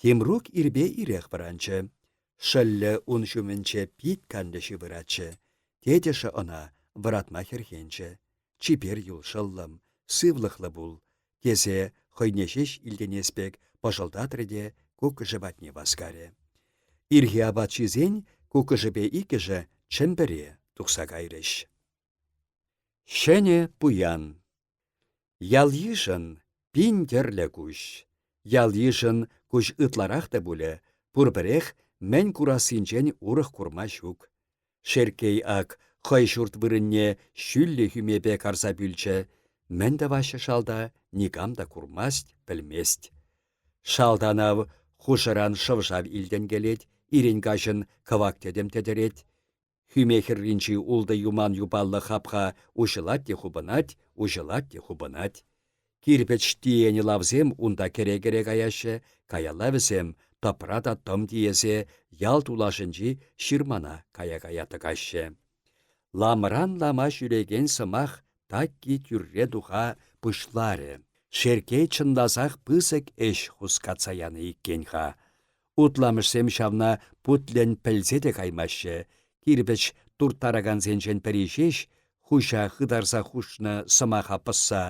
Тимрук ирпе ирех вӑранчӗ. Шӑллӗ ун ҫумӗнче пит канлӗ ҫывӑратчӗ. Тетӗшӗ ӑна вӑратма хӗрхенчӗ. Чипер юл, шӑллӑм, сывлӑхлӑ пул, тесе хӑйне ҫеҫ илтӗнес пек пӑшӑлтатрӗ те куккӑшӗ патне васкарӗ. Ирхи апат ҫисен куккӑшӗпе иккӗшӗ Чӗмпӗре тухса кайрӗҫ. Ҫӗнӗ пуян Ял-йышӑн пин тӗрлӗ куҫ. Ял-йышӑн куҫ ытларах та пулӗ, пурпӗрех мӗн курассинчен урӑх курма ҫук. Шерккей ак хӑй ҫурт вырӑнне ҫӳллӗ хӳмепе карса пӳлчӗ. Мӗн тӑваҫҫӗ шалта, никам та курмасть, пӗлмест. Шалтан ав хушӑран шӑв-шав илтӗнкелет, ирӗн-каҫӑн кӑвак тӗтӗм тӗтӗрет. Хӳме хӗрринчи ултӑ юман юпаллӑ хапха уҫӑлать те хупӑнать, уҫӑлать те хупӑнать. Кирпӗч тиенӗ лавсем унта кӗре-кӗре каяҫҫӗ, каялла вӗсем тӑпра та тӑм тиесе ял тулашӗнчи ҫырмана кая-кая тӑкаҫҫӗ. Ламран лама ҫӳрекен сӑмах такки тӳрре туха пуҫларӗ. Шерккей чӑнласах пысӑк ӗҫ хускатса янӑ иккен-ха. Утламӑшсем ҫавна путлӗн пӗлсе те каймаҫҫӗ. Кирпӗч турттаракансенчен пӗри ҫеҫ, хуҫа хытарса хушнӑ сӑмаха пӑсса,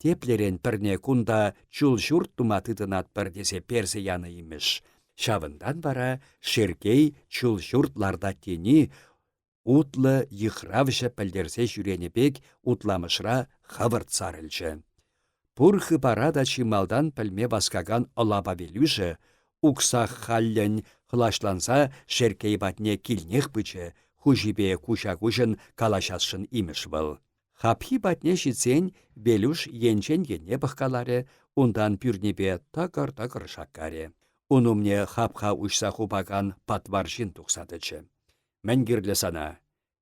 теплерен пӗрне кунта чул ҫурт тума тытӑнатпӑр тесе персе янӑ имӗш. Ҫавӑнтан вара Шерккей чул ҫурт лартать тени утлӑ йыхравҫӑ пӗлтерсе ҫӳренӗ пек Утламӑшра хӑвӑрт сарӑлчӗ. Пур хыпара та чи малтан пӗлме васкакан ӑлапа Велюшӗ уксах халлӗн хӑлаҫланса Шерккей патне килнех пычӗ, хуҫипе куҫа-куҫӑн калаҫасшӑн имӗш вӑл. Хапхи патне ҫитсен Велюш енчен енне пӑхкаларӗ, унтан пӳрнипе тӑкӑр-тӑкӑр шаккарӗ. Ун умне хапха уҫса хупакан патвар ҫын тухса тӑчӗ. Мӗн кирлӗ сана?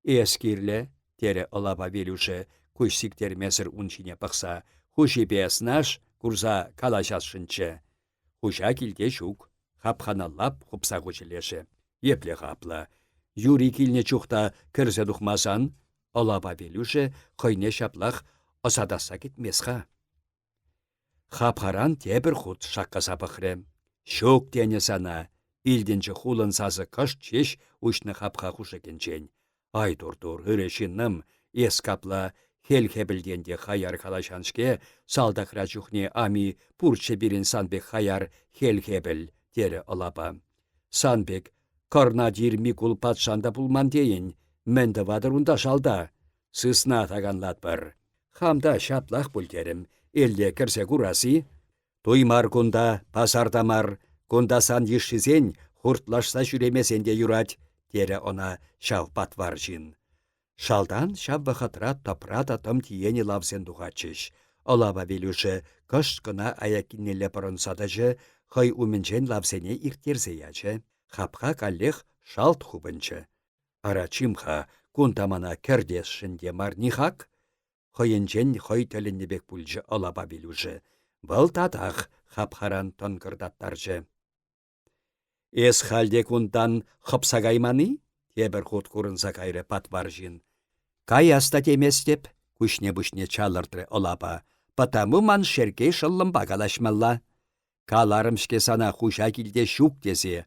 Эс кирлӗ, терӗ ӑлапа Велюшӗ, куҫ сиктермесӗр ун ҫине пӑхса. Хуҫипе снаш курса калаҫасшӑнччӗ. Хуҫа килте ҫук. Хапхана лап хупса хучӗ лешӗ. Епле-ха апла? Юри килнӗ чух та кӗрсе тухмасан? Ӑлапа Велюшӗ хӑйне ҫаплах ӑсатасса кӗтмест-ха. Хапхаран тепӗр хут шаккаса пӑхрӗ. «Ҫук тенӗ сана!» — илтӗнчӗ хулӑн сасӑ кӑшт ҫеҫ уҫнӑ хапха хушӑкӗнчен. «Ай тур-тур, ырӑ ҫыннӑм, эс капла хӗл-хӗпӗлтен те хаяр калаҫан-ҫке, салтакра чухне ами пурччӗ пирӗн сан пек хаяр хӗл-хӗпӗл», — терӗ ӑлапа. «Сан пек кӑрнатир Микул патшан та пулман тейӗн. Мӗн тӑватӑр унта шалта? Сысна таканлатпӑр. Хам та ҫаплах пуль терӗм. Элле кӗрсе курас-и? Туй мар кунта, пасарта мар. Кунта сан йышшисен хуртлашса ҫӳремесен те юрать, терӗ ӑна ҫав патвар ҫын. Шалтан ҫав вӑхӑтра тӑпра та тӑм тиенӗ лавсем тухатчӗҫ. Ӑлава Велюшӗ кӑшт кӑна аяккинелле пӑрӑнса тӑчӗ, хӑй умӗнчен лавсене ирттерсе ячӗ. Хапха каллех шалт хупӑнчӗ. Ара, чим-ха, кунта мана кӗртесшӗн те мар нихак. Хӑйӗнчен хӑй тӗлӗннӗ пек пулчӗ ӑлапа Велюшӗ. Вӑл татах хапхаран тӑнкӑртаттарчӗ. «Эс халь те кунтан хӑпса кайман-и?» тепӗр хут курӑнса кайрӗ патвар ҫын. «Каяс та теместӗп», — куҫне-пуҫне чалӑртрӗ ӑлапа. «Потому ман Шерккей шӑллӑмпа калаҫмалла. Каларӑм-ҫке сана хуҫа килте ҫук тесе.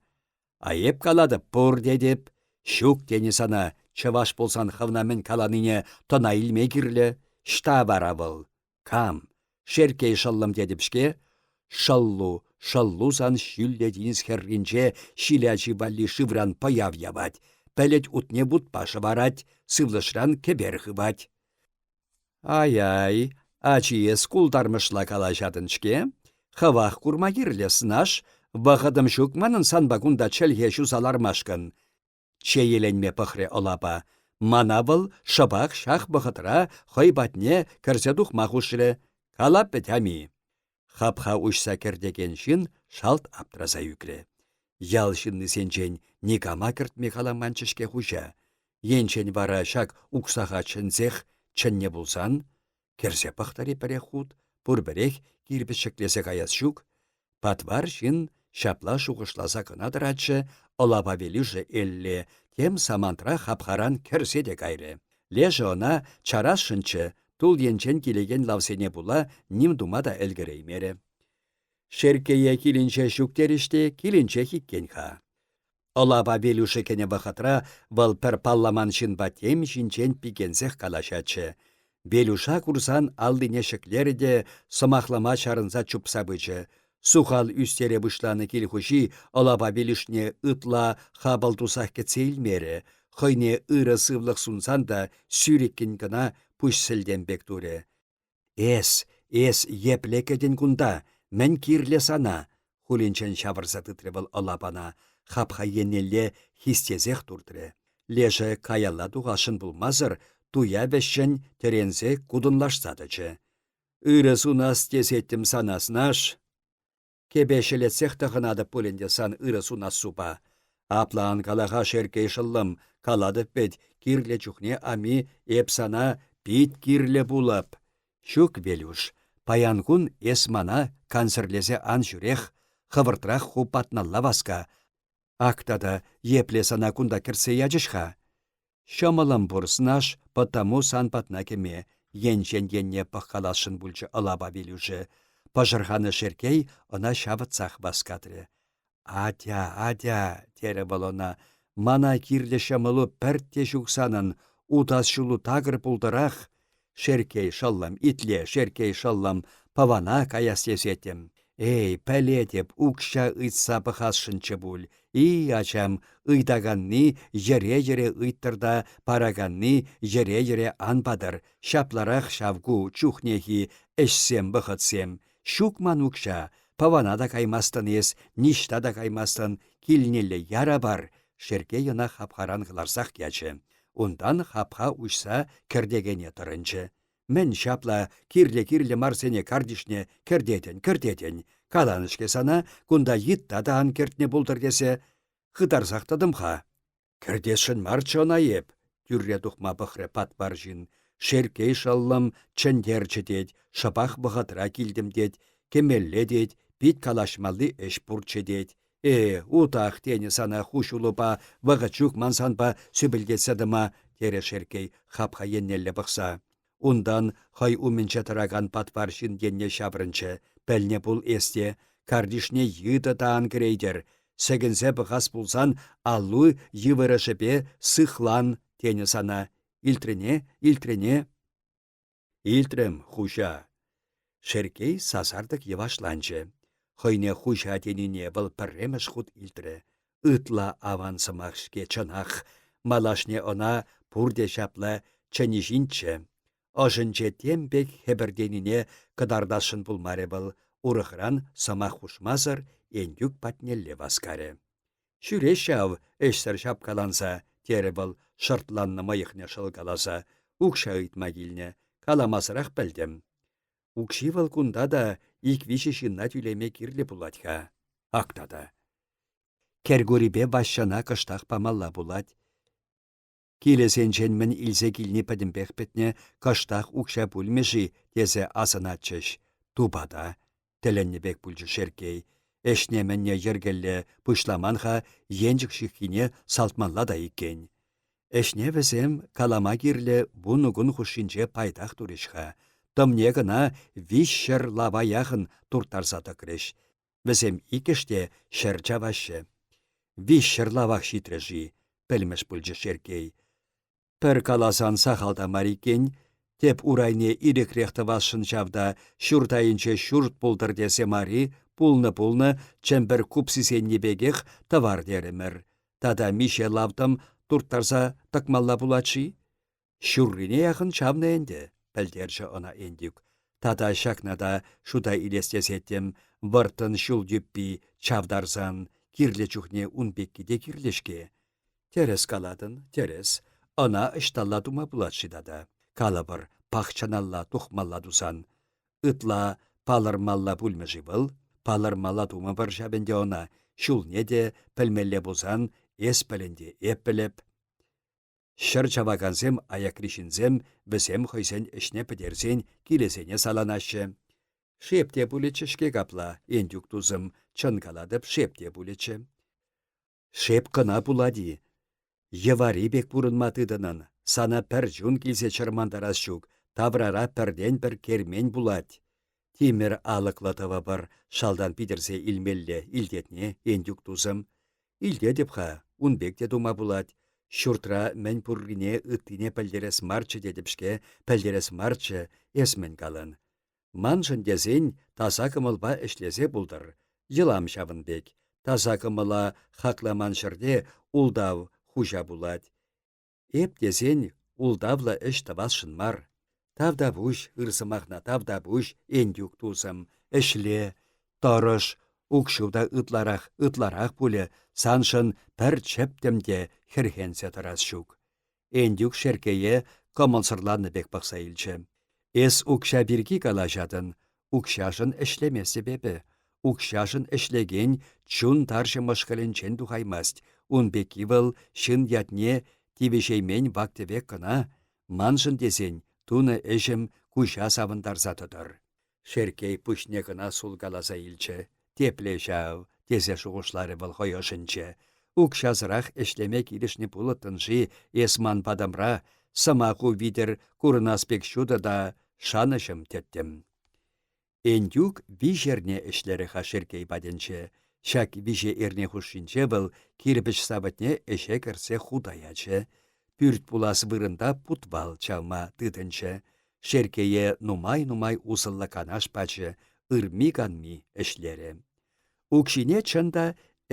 А эп калатӑп пур тетӗп. Ҫук тенӗ сана, чӑваш пулсан хӑвна мӗн каланине тӑна илме кирлӗ. Ҫта вара вӑл? Кам? Шерккей шӑллӑм тетӗп-ҫке. Шӑллу, шӑллу сан ҫӳллӗ тинӗс хӗрринче ҫил ачи валли шывран пӑяв явать, пӗлӗт утне вутпа шӑварать, сывлӑшран кӗпер хывать. Ай-ай, ачи эс култармӑшла калаҫатӑн-ҫке. Хӑвах курма кирлӗ, снаш. Вӑхӑтӑм ҫук манӑн санпа кунта чӗлхе ҫуса лармашкӑн. Чееленме пӑхрӗ ӑлапа. Мана вӑл шӑпах ҫак вӑхӑтра хӑй патне кӗрсе тухма хушрӗ. Калап вӗт, ами. Хапха уҫса кӗртекен ҫын шалт аптраса ӳкрӗ. Ял ҫыннисенчен никама кӗртме каламанччӗ-ҫке хуҫа. Енчен вара ҫак уксаха чӗнсех чӗннӗ пулсан, кӗрсе пӑхтӑр-и пӗрех хут, пурпӗрех кирпӗч ҫӗклесе каяс ҫук. Патвар ҫын ҫапла шухӑшласа кӑна тӑратчӗ, ӑлапа Велюшӗ элле тем самантра хапхаран кӗрсе те кайрӗ. Лешӗ ӑна чарасшӑнччӗ, тул енчен килекен лавсене пула ним тума та ӗлкӗреймерӗ. Шерккее килӗнче ҫук терӗҫ те килӗнчех иккен-ха. Ӑлапа Велюшӗ кӗнӗ вӑхӑтра вӑл пӗр палламан ҫынпа тем ҫинчен пикенсех калаҫатчӗ. Велюша курсан аллине ҫӗклерӗ те сӑмахлама чарӑнса чупса пычӗ. Сухал ӳстере пуҫланӑ кил хуҫи ӑлапа Велюшне ытла хапӑл тусах кӗтсе илмерӗ, хӑйне ырӑ сывлӑх сунсан та сӳрӗккӗн кӑна пуҫ сӗлтем пек турӗ. Эс, эс епле кӗтӗн кунта, мӗн кирлӗ сана? хулӗнчен ҫавӑрса тытрӗ вӑл ӑлапана, хапха еннелле хистесех туртрӗ. Лешӗ каялла тухасшӑн пулмасӑр туя вӗҫҫӗн тӗренсе кутӑнлашса тӑчӗ. Ырӑ сунас тесеттӗм сана, снаш. Кӗпе ҫӗлетсех тӑхӑнатӑп пуль ӗнтӗ сан ырӑ сунассупа. Апла ан кала-ха, Шерккей шӑллӑм, калатӑп вӗт, кирлӗ чухне ами эп сана пит кирлӗ пулӑп. Ҫук, Велюш, паян кун эс мана кансӗрлесе ан ҫӳрех, хӑвӑртрах ху патналла васка. Ак тата епле сана кунта кӗртсе ячӗҫ-ха? Ҫӑмӑлӑм пур, снаш, потому сан патна кӗме. Енчен енне пӑхкаласшӑн пулчӗ ӑлапа Велюшӗ. Пӑшӑрханнӑ Шерккей ӑна ҫавӑтсах васкатрӗ. «Атя, атя», терӗ вӑл ӑна, «мана кирлӗ ҫӑмӑлу пӗртте ҫук санӑн, утас ҫулу такӑр пултӑрах. Шерккей шӑллӑм, итле, Шерккей шӑллӑм, Пӑвана каяс тесеттӗм. Эй, пӗлетӗп, укҫа ыйтса пӑхасшӑнччӗ пуль. И, ачам, ыйтаканни йӗре-йӗре ыйттӑр та параканни йӗре-йӗре ан патӑр, ҫапларах ҫав ку чухнехи ӗҫсем-вӑхӑтсем. Ҫук ман укҫа, Пӑвана та каймастӑн эс, ниҫта та каймастӑн, килнелле яра пар, Шерккей ӑна хапхаран кӑларсах ячӗ. Унтан хапха уҫса кӗртекене тӑрӑнчӗ. Мӗн ҫапла кирлӗ-кирлӗ марсене картишне кӗртетӗн, кӗртетӗн. Каланӑ-ҫке сана, кунта йытта та ан кӗртнӗ пултӑр тесе. Хытарсах тӑтӑм-ха. Кӗртесшӗн марччӗ ӑна эп, тӳрре тухма пӑхрӗ патвар ҫын. Шерккей шӑллӑм чӗнтерчӗ тет, шӑпах вӑхӑтра килтӗм тет, кӗмелле тет, пит калаҫмалли ӗҫ пурччӗ тет. Э, утах тенӗ сана ху ҫулупа, вӑхӑт ҫук ман санпа сӳпӗлтетсе тӑма, терӗ Шерккей хапха еннелле пӑхса. Унтан хӑй умӗнче тӑракан патвар ҫын енне ҫаврӑнчӗ. Пӗлнӗ пул эс те, картишне йытӑ та ан кӗрейтӗр. Сӗкӗнсе пӑхас пулсан аллу йывӑрӑшӗпе сыхлан, тенӗ сана. Илтрӗне, илтрӗне. Илтрӗм, хуҫа. Шерккей сасартӑк йӑвашланчӗ. Хӑйне хуҫа тенине вӑл пӗрремӗш хут илтрӗ. Ытла аван сӑмах-ҫке чӑнах. Малашне ӑна пурте ҫапла чӗнӗҫинччӗ. Ӑшӗнче тем пек хӗпӗртенине кӑтартасшӑн пулмарӗ вӑл, урӑхран сӑмах хушмасӑр Энтюк патнелле васкарӗ. Ҫӳреҫ ҫав ӗҫсӗр ҫапкаланса, терӗ вӑл шӑртланнӑ мӑйӑхне шӑлкаласа. Укҫа ыйтма килнӗ. Каламасӑрах пӗлтӗм. Укҫи вӑл кунта та ик-виҫӗ ҫынна тӳлеме кирлӗ пулать-ха. Ак тата. Кӗркурипе Ваҫҫана кӑштах памалла пулать. Килӗсенчен мӗн илсе килни пӗтӗмпех пӗтнӗ, кӑштах укҫа пулмӗ-ши тесе асӑнатчӗҫ. Тупата, тӗлӗннӗ пек пулчӗ Шерккей. Ӗҫне-мӗнне йӗркеллӗ пуҫламан-ха, енчӗк ҫыххине салтмалла та иккен. Ӗҫне вӗсем калама кирлӗ вунӑ кун хушшинче пайтах турӗҫ-ха. Тӑмне кӑна 300 лава яхӑн турттарса тӑкрӗҫ. Вӗсем иккӗш те ҫӗр чаваҫҫӗ. 300 лавах ҫитрӗ-ши? пӗлмӗш пулчӗ Шерккей. Пӗр каласан сахал та мар иккен. Тӗп урайне ирӗкрех тӑвасшӑн ҫав та ҫурт айӗнче ҫурт пултӑр тесе мар-и, пулнӑ-пулнӑ Чӗмпӗр купсисенни пекех тӑвар терӗмӗр. Тата миҫе лав тӑм турттарса тӑкмалла пулать-ши? Ҫуррине яхӑн чавнӑ ӗнтӗ, пӗлтерчӗ ӑна Энтюк. Тата ҫакна та шута илес тесеттӗм, вӑрттӑн ҫул юппи чавтарсан кирлӗ чухне ун пекки те кирлӗ-ҫке. Тӗрӗс калатӑн, тӗрӗс. Ӑна ӑҫталла тума пулать-ши тата? Калӑпӑр, пахчаналла тухмалла тусан. Ытла палӑрмалла пулмӗ-ши вӑл? Палӑрмалла тумӑпӑр ҫав ӗнтӗ ӑна. Ҫулне те пӗлмелле пулсан эс пӗлӗн те эп пӗлӗп. Ҫӗр чавакансем аякри ҫынсем, вӗсем хӑйсен ӗҫне пӗтерсен килӗсене саланаҫҫӗ. Шеп те пулӗччӗ-ҫке капла, Энтюк тусӑм, чӑн калатӑп, шеп те пулӗччӗ. Шеп кӑна пулать-и? Йӑвари пек пурӑнма тытӑнӑн, сана пӗр чун килсе чӑрмантарас ҫук, таврара пӗртен-пӗр кермен пулать. Тимӗр алӑклӑ тӑвӑпӑр, шалтан питӗрсе илмелле, илтетне, Энтюк тусӑм. Илтетӗп-ха, ун пек те тума пулать. Ҫуртра мӗн пуррине ыттине пӗлтерес марччӗ тетӗп-ҫке, пӗлтерес марччӗ, эс мӗн калӑн. Маншӑн тесен таса кӑмӑлпа ӗҫлесе пултӑр. Йӑлам ҫавӑн пек. Таса кӑмӑла хакламан ҫӗрте ултав хуҫа пулать. Эп тесен ултавлӑ ӗҫ тӑвасшӑн мар. Тавтапуҫ ыр сӑмахна тавтапуҫ, Энтюк тусӑм, ӗҫле, тӑрӑш, укҫу та ытларах, ытларах пулӗ, саншӑн пӗр чӗптӗм те хӗрхенсе тӑрас ҫук. Энтюк Шерккее кӑмӑлсӑрланнӑ пек пӑхса илчӗ. Эс укҫа пирки калаҫатӑн, укҫашӑн ӗҫлеместӗп эпӗ. Укҫашӑн ӗҫлекен чун тарҫӑ мӑшкӑлӗнчен тухаймасть, ун пекки вӑл ҫын ятне тивӗҫеймен вак-тӗвек кӑна. Маншӑн тесен, тунӑ ӗҫӗм куҫа савӑнтарса тӑтӑр. Шерккей пуҫне кӑна сулкаласа илчӗ. Тепле ҫав, тесе шухӑшларӗ вӑл хӑй ӑшӗнче. Укҫасӑрах ӗҫлеме килӗшнӗ пулӑттӑн-ши эс ман патӑмра? Сӑмаху витӗр курӑнас пек ҫутӑ та шанӑҫӑм тӗттӗм. Энтюк виҫ эрне ӗҫлерӗ-ха Шерккей патӗнче. Ҫак виҫе эрне хушшинче вӑл кирпӗч савӑтне ӗҫе кӗртсе хута ячӗ. Пӳрт пулас вырӑнта путвал чавма тытӑнчӗ. Шерккее нумай-нумай усӑллӑ канаш пачӗ, ырми-канми ӗҫлерӗ. Укҫине, чӑн та,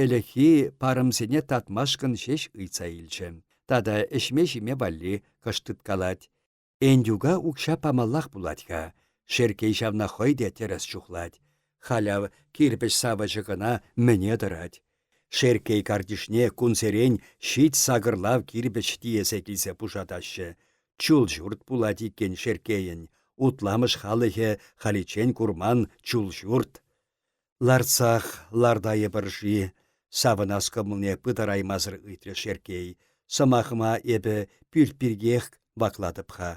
ӗлӗкхи парӑмсене татмашкӑн ҫеҫ ыйтса илчӗ. Тата ӗҫме-ҫиме валли кӑшт тыткалать. Энтюка укҫа памаллах пулать-ха, Шерккей ҫавна хӑй те тӗрӗс чухлать. Халь ав кирпӗч савӑчӗ кӑна мӗне тӑрать. Шерккей картишне кунсерен ҫич сакӑрлав кирпӗч тиесе килсе пушатаҫҫӗ. Чул ҫурт пулать иккен Шерккейӗн, Утламӑш халӑхӗ халиччен курман чул ҫурт. Лартсах лартайӑпӑр-ши? савӑнас кӑмӑлне пытараймасӑр ыйтрӗ Шерккей. Сӑмахӑма эпӗ пӳрт пиркиех ваклатӑп-ха.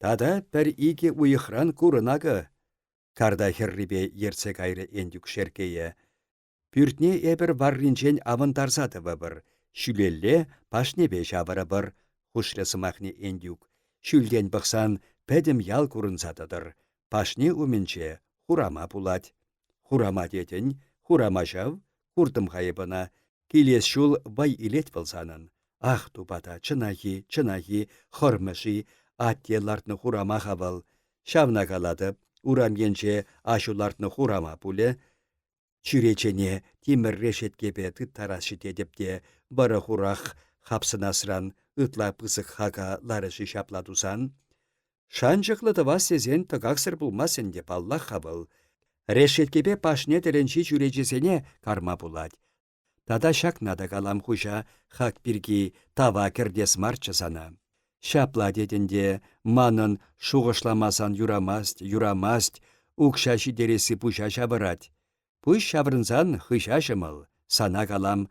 Тата пӗр-икӗ уйӑхран курӑн акӑ. Карта хӗррипе ертсе кайрӗ Энтюк Шерккее. Пӳртне эпӗр варринчен авӑнтарса тӑвӑпӑр, ҫӳлелле пашнепе ҫавӑрӑпӑр, хушрӗ сӑмахне Энтюк. Ҫӳлтен пӑхсан пӗтӗм ял курӑнса тӑтӑр. Пашне умӗнче хурама пулать. Хурама тетӗн, хурама ҫав, куртӑм-ха эп ӑна. Килес ҫул вӑй илет вӑл санӑн. Ах, тупата, чӑнах-и, чӑнах-и, хӑрмӗ-ши, атте лартнӑ хурама-ха вӑл. Ҫавна калатӑп, урам енче аҫу лартнӑ хурама пулӗ. Чӳречене тимӗр решеткепе тыттарасчӗ тетӗп те, вӑрӑ-хурах хапсӑнасран ытла пысӑк хака ларӗ-ши ҫапла тусан? Шанчӑклӑ тӑвас тесен тӑкаксӑр пулмасть ӗнтӗ паллах-ха вӑл. Решеткепе пашне тӗлӗнчи чӳречесене карма пулать. Тата ҫакна та калам хуҫа, хак пирки тава кӗртес марччӗ сана. Ҫапла тетӗн те, манӑн шухӑшламасан юрамасть, юрамасть, укҫа ҫитересси пуҫа ҫавӑрать. Пуҫ ҫаврӑнсан хыҫа ҫӑмӑл, сана калам,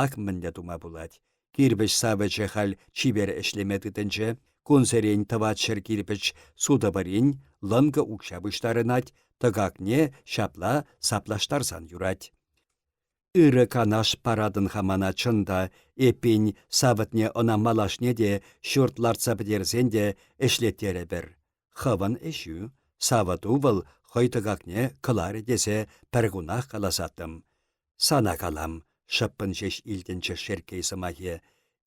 ак мӗнле тума пулать. Кирпӗч савӑчӗ халь чипер ӗҫлеме тытӑнчӗ. Кунсерен тӑватҫӗр кирпӗч сутӑпӑрин, лӑнкӑ укҫа пуҫтарӑнать, тӑкакне ҫапла саплаштарсан юрать. Ырӑ канаш паратӑн-ха мана чӑн та, эппин, савӑтне ӑна малашне те ҫурт лартса пӗтерсен те ӗҫлеттерӗпӗр. Хӑвӑн ӗҫӳ, савӑту вӑл хӑй тӑкакне кӑларӗ тесе пӗркунах каласаттӑм. Сана калам, шӑппӑн ҫеҫ илтӗнчӗ Шерккей сӑмахӗ.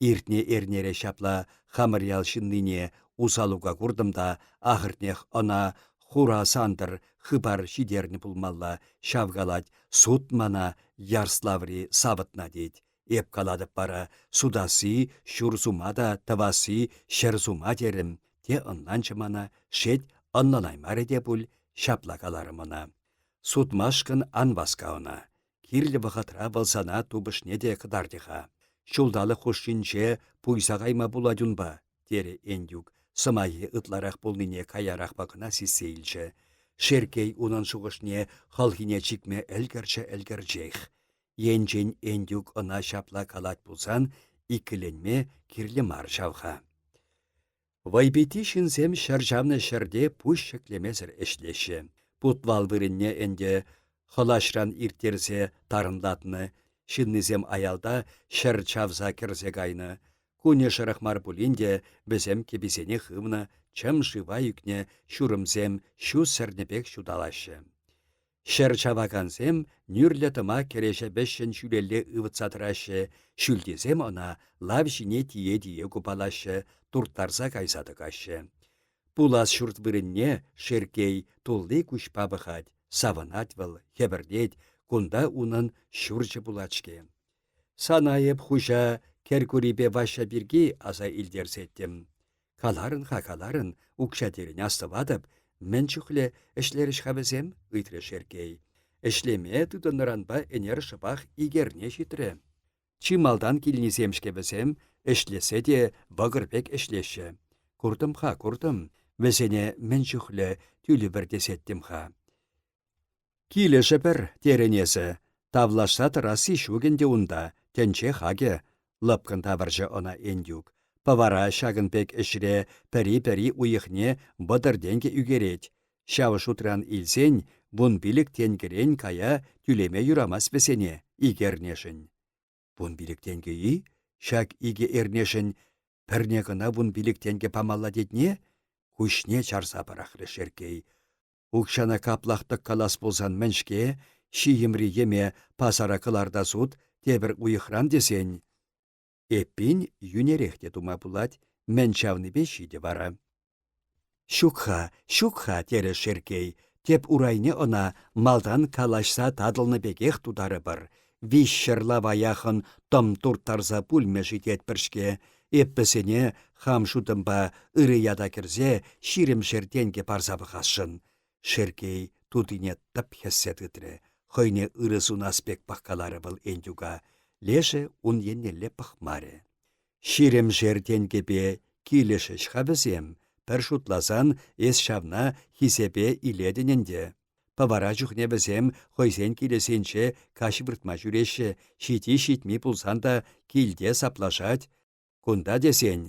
Иртнӗ эрнере ҫапла хамӑр ял ҫыннине усалука куртӑм та ахӑртнех ӑна Хура Сантӑр хыпар ҫитернӗ пулмалла, ҫав калать, суд мана Ярславри савӑтна тет. Эп калатӑп вара, сутасси ҫур сума та тӑвасси ҫӗр сума терӗм. Те ӑнланчӗ мана, шет ӑнланаймарӗ те пуль, ҫапла каларӑм ӑна. Сутмашкӑн ан васка ӑна. Кирлӗ вӑхӑтра вӑл сана тупӑшне те кӑтартӗ-ха. Ҫулталӑк хушшинче пуйса кайма пулать унпа, терӗ Энтюк, сӑмахӗ ытларах пулнине каярахпа кӑна сиссе илчӗ. Шерккей унӑн шухӑшне хӑлхине чикме ӗлкӗрчӗ-ӗлкӗрчех. Енчен Энтюк ӑна ҫапла калать пулсан, иккӗленме кирлӗ мар ҫав-ха. Вӑйпитти ҫынсем ҫӗр чавнӑ ҫӗрте пуҫ ҫӗклемесӗр ӗҫлеҫҫӗ. Путвал вырӑнне ӗнтӗ хӑлаҫран ирттерсе тарӑнлатнӑ, ҫыннисем аялта ҫӗр чавса кӗрсе кайнӑ. Кунӗ шӑрӑх мар пулин те вӗсем кӗписене хывнӑ, чӑм шыва ӳкнӗ ҫурӑмсем ҫу сӗрнӗ пек ҫуталаҫҫӗ. Ҫӗр чавакансем нӳрлӗ тӑма кӗреҫе вӗҫҫӗн ҫӳлелле ывӑтса тӑраҫҫӗ, ҫӳлтисем ӑна лав ҫине тие-тие купалаҫҫӗ, турттарса кайса тӑкаҫҫӗ. Пулас ҫурт вырӑнне Шерккей тулли куҫпа пӑхать, савӑнать вӑл, хӗпӗртет, кунта унӑн ҫурчӗ пулать-ҫке. Сана эп, хуҫа, Кӗркурипе Ваҫҫа пирки аса илтерсеттӗм. Каларӑн-ха, каларӑн, укҫа терӗн, астӑватӑп. Мӗн чухлӗ ӗҫлерӗҫ-ха вӗсем? ыйтрӗ Шерккей. Ӗҫлеме тытӑннӑранпа ӗнер шӑпах ик эрне ҫитрӗ. Чи малтан килнисем-ҫке вӗсем, ӗҫлессе те вӑкӑр пек ӗҫлеҫҫӗ. Куртӑм-ха, куртӑм, вӗсене мӗн чухлӗ тӳлӗпӗр тесеттӗм-ха. Килӗшӗпӗр, терӗн эсӗ. Тавлашса тӑрасси ҫук ӗнтӗ унта, тӗнче хакӗ, — лӑпкӑн тавӑрчӗ ӑна Энтюк. Пӑвара ҫакӑн пек ӗҫре пӗри-пӗри уйӑхне 30 тенкӗ ӳкерет. Ҫав шутран илсен 15 тенкӗрен кая тӳлеме юрамасть вӗсене ик эрнешӗн. 15 тенкӗ-и? Ҫак икӗ эрнешӗн. Пӗрне кӑна 15 тенкӗ памалла тетне? Куҫне чарса пӑрахрӗ Шерккей. Укҫана каплах тӑккалас пулсан мӗн-ҫке, ҫийӗмри йӗме пасара кӑларта сут, тепӗр уйӑхран тесен. Эппин, йӳнерех те тума пулать, мӗн чавнипе ҫитӗ вара. Ҫук-ха, ҫук-ха, терӗ Шерккей, тӗп урайне ӑна малтан калаҫса татӑлнӑ пекех тутарӑпӑр. Виҫҫӗр лава яхӑн тӑм турттарса пулмӗ-ши тетпӗр-ҫке. Эп вӗсене хам шутӑмпа ырӑ ята кӗрсе ҫирӗмшер тенкӗ парса пӑхасшӑн. Шерккей тутине тӑп хӗссе тытрӗ. Хӑйне ырӑ сунас пек пӑхкаларӗ вӑл Энтюка. Лешӗ ун еннелле пӑхмарӗ. Ҫирӗмшер тенкӗпе килӗшӗҫ-ха вӗсем, пӗр шутласан эс ҫавна хисепе илетӗн ӗнтӗ. Пӑвара чухне вӗсем хӑйсен килӗсенче каҫ выртма ҫӳреҫҫӗ, ҫити-ҫитми пулсан та килте саплашать. Кунта тесен,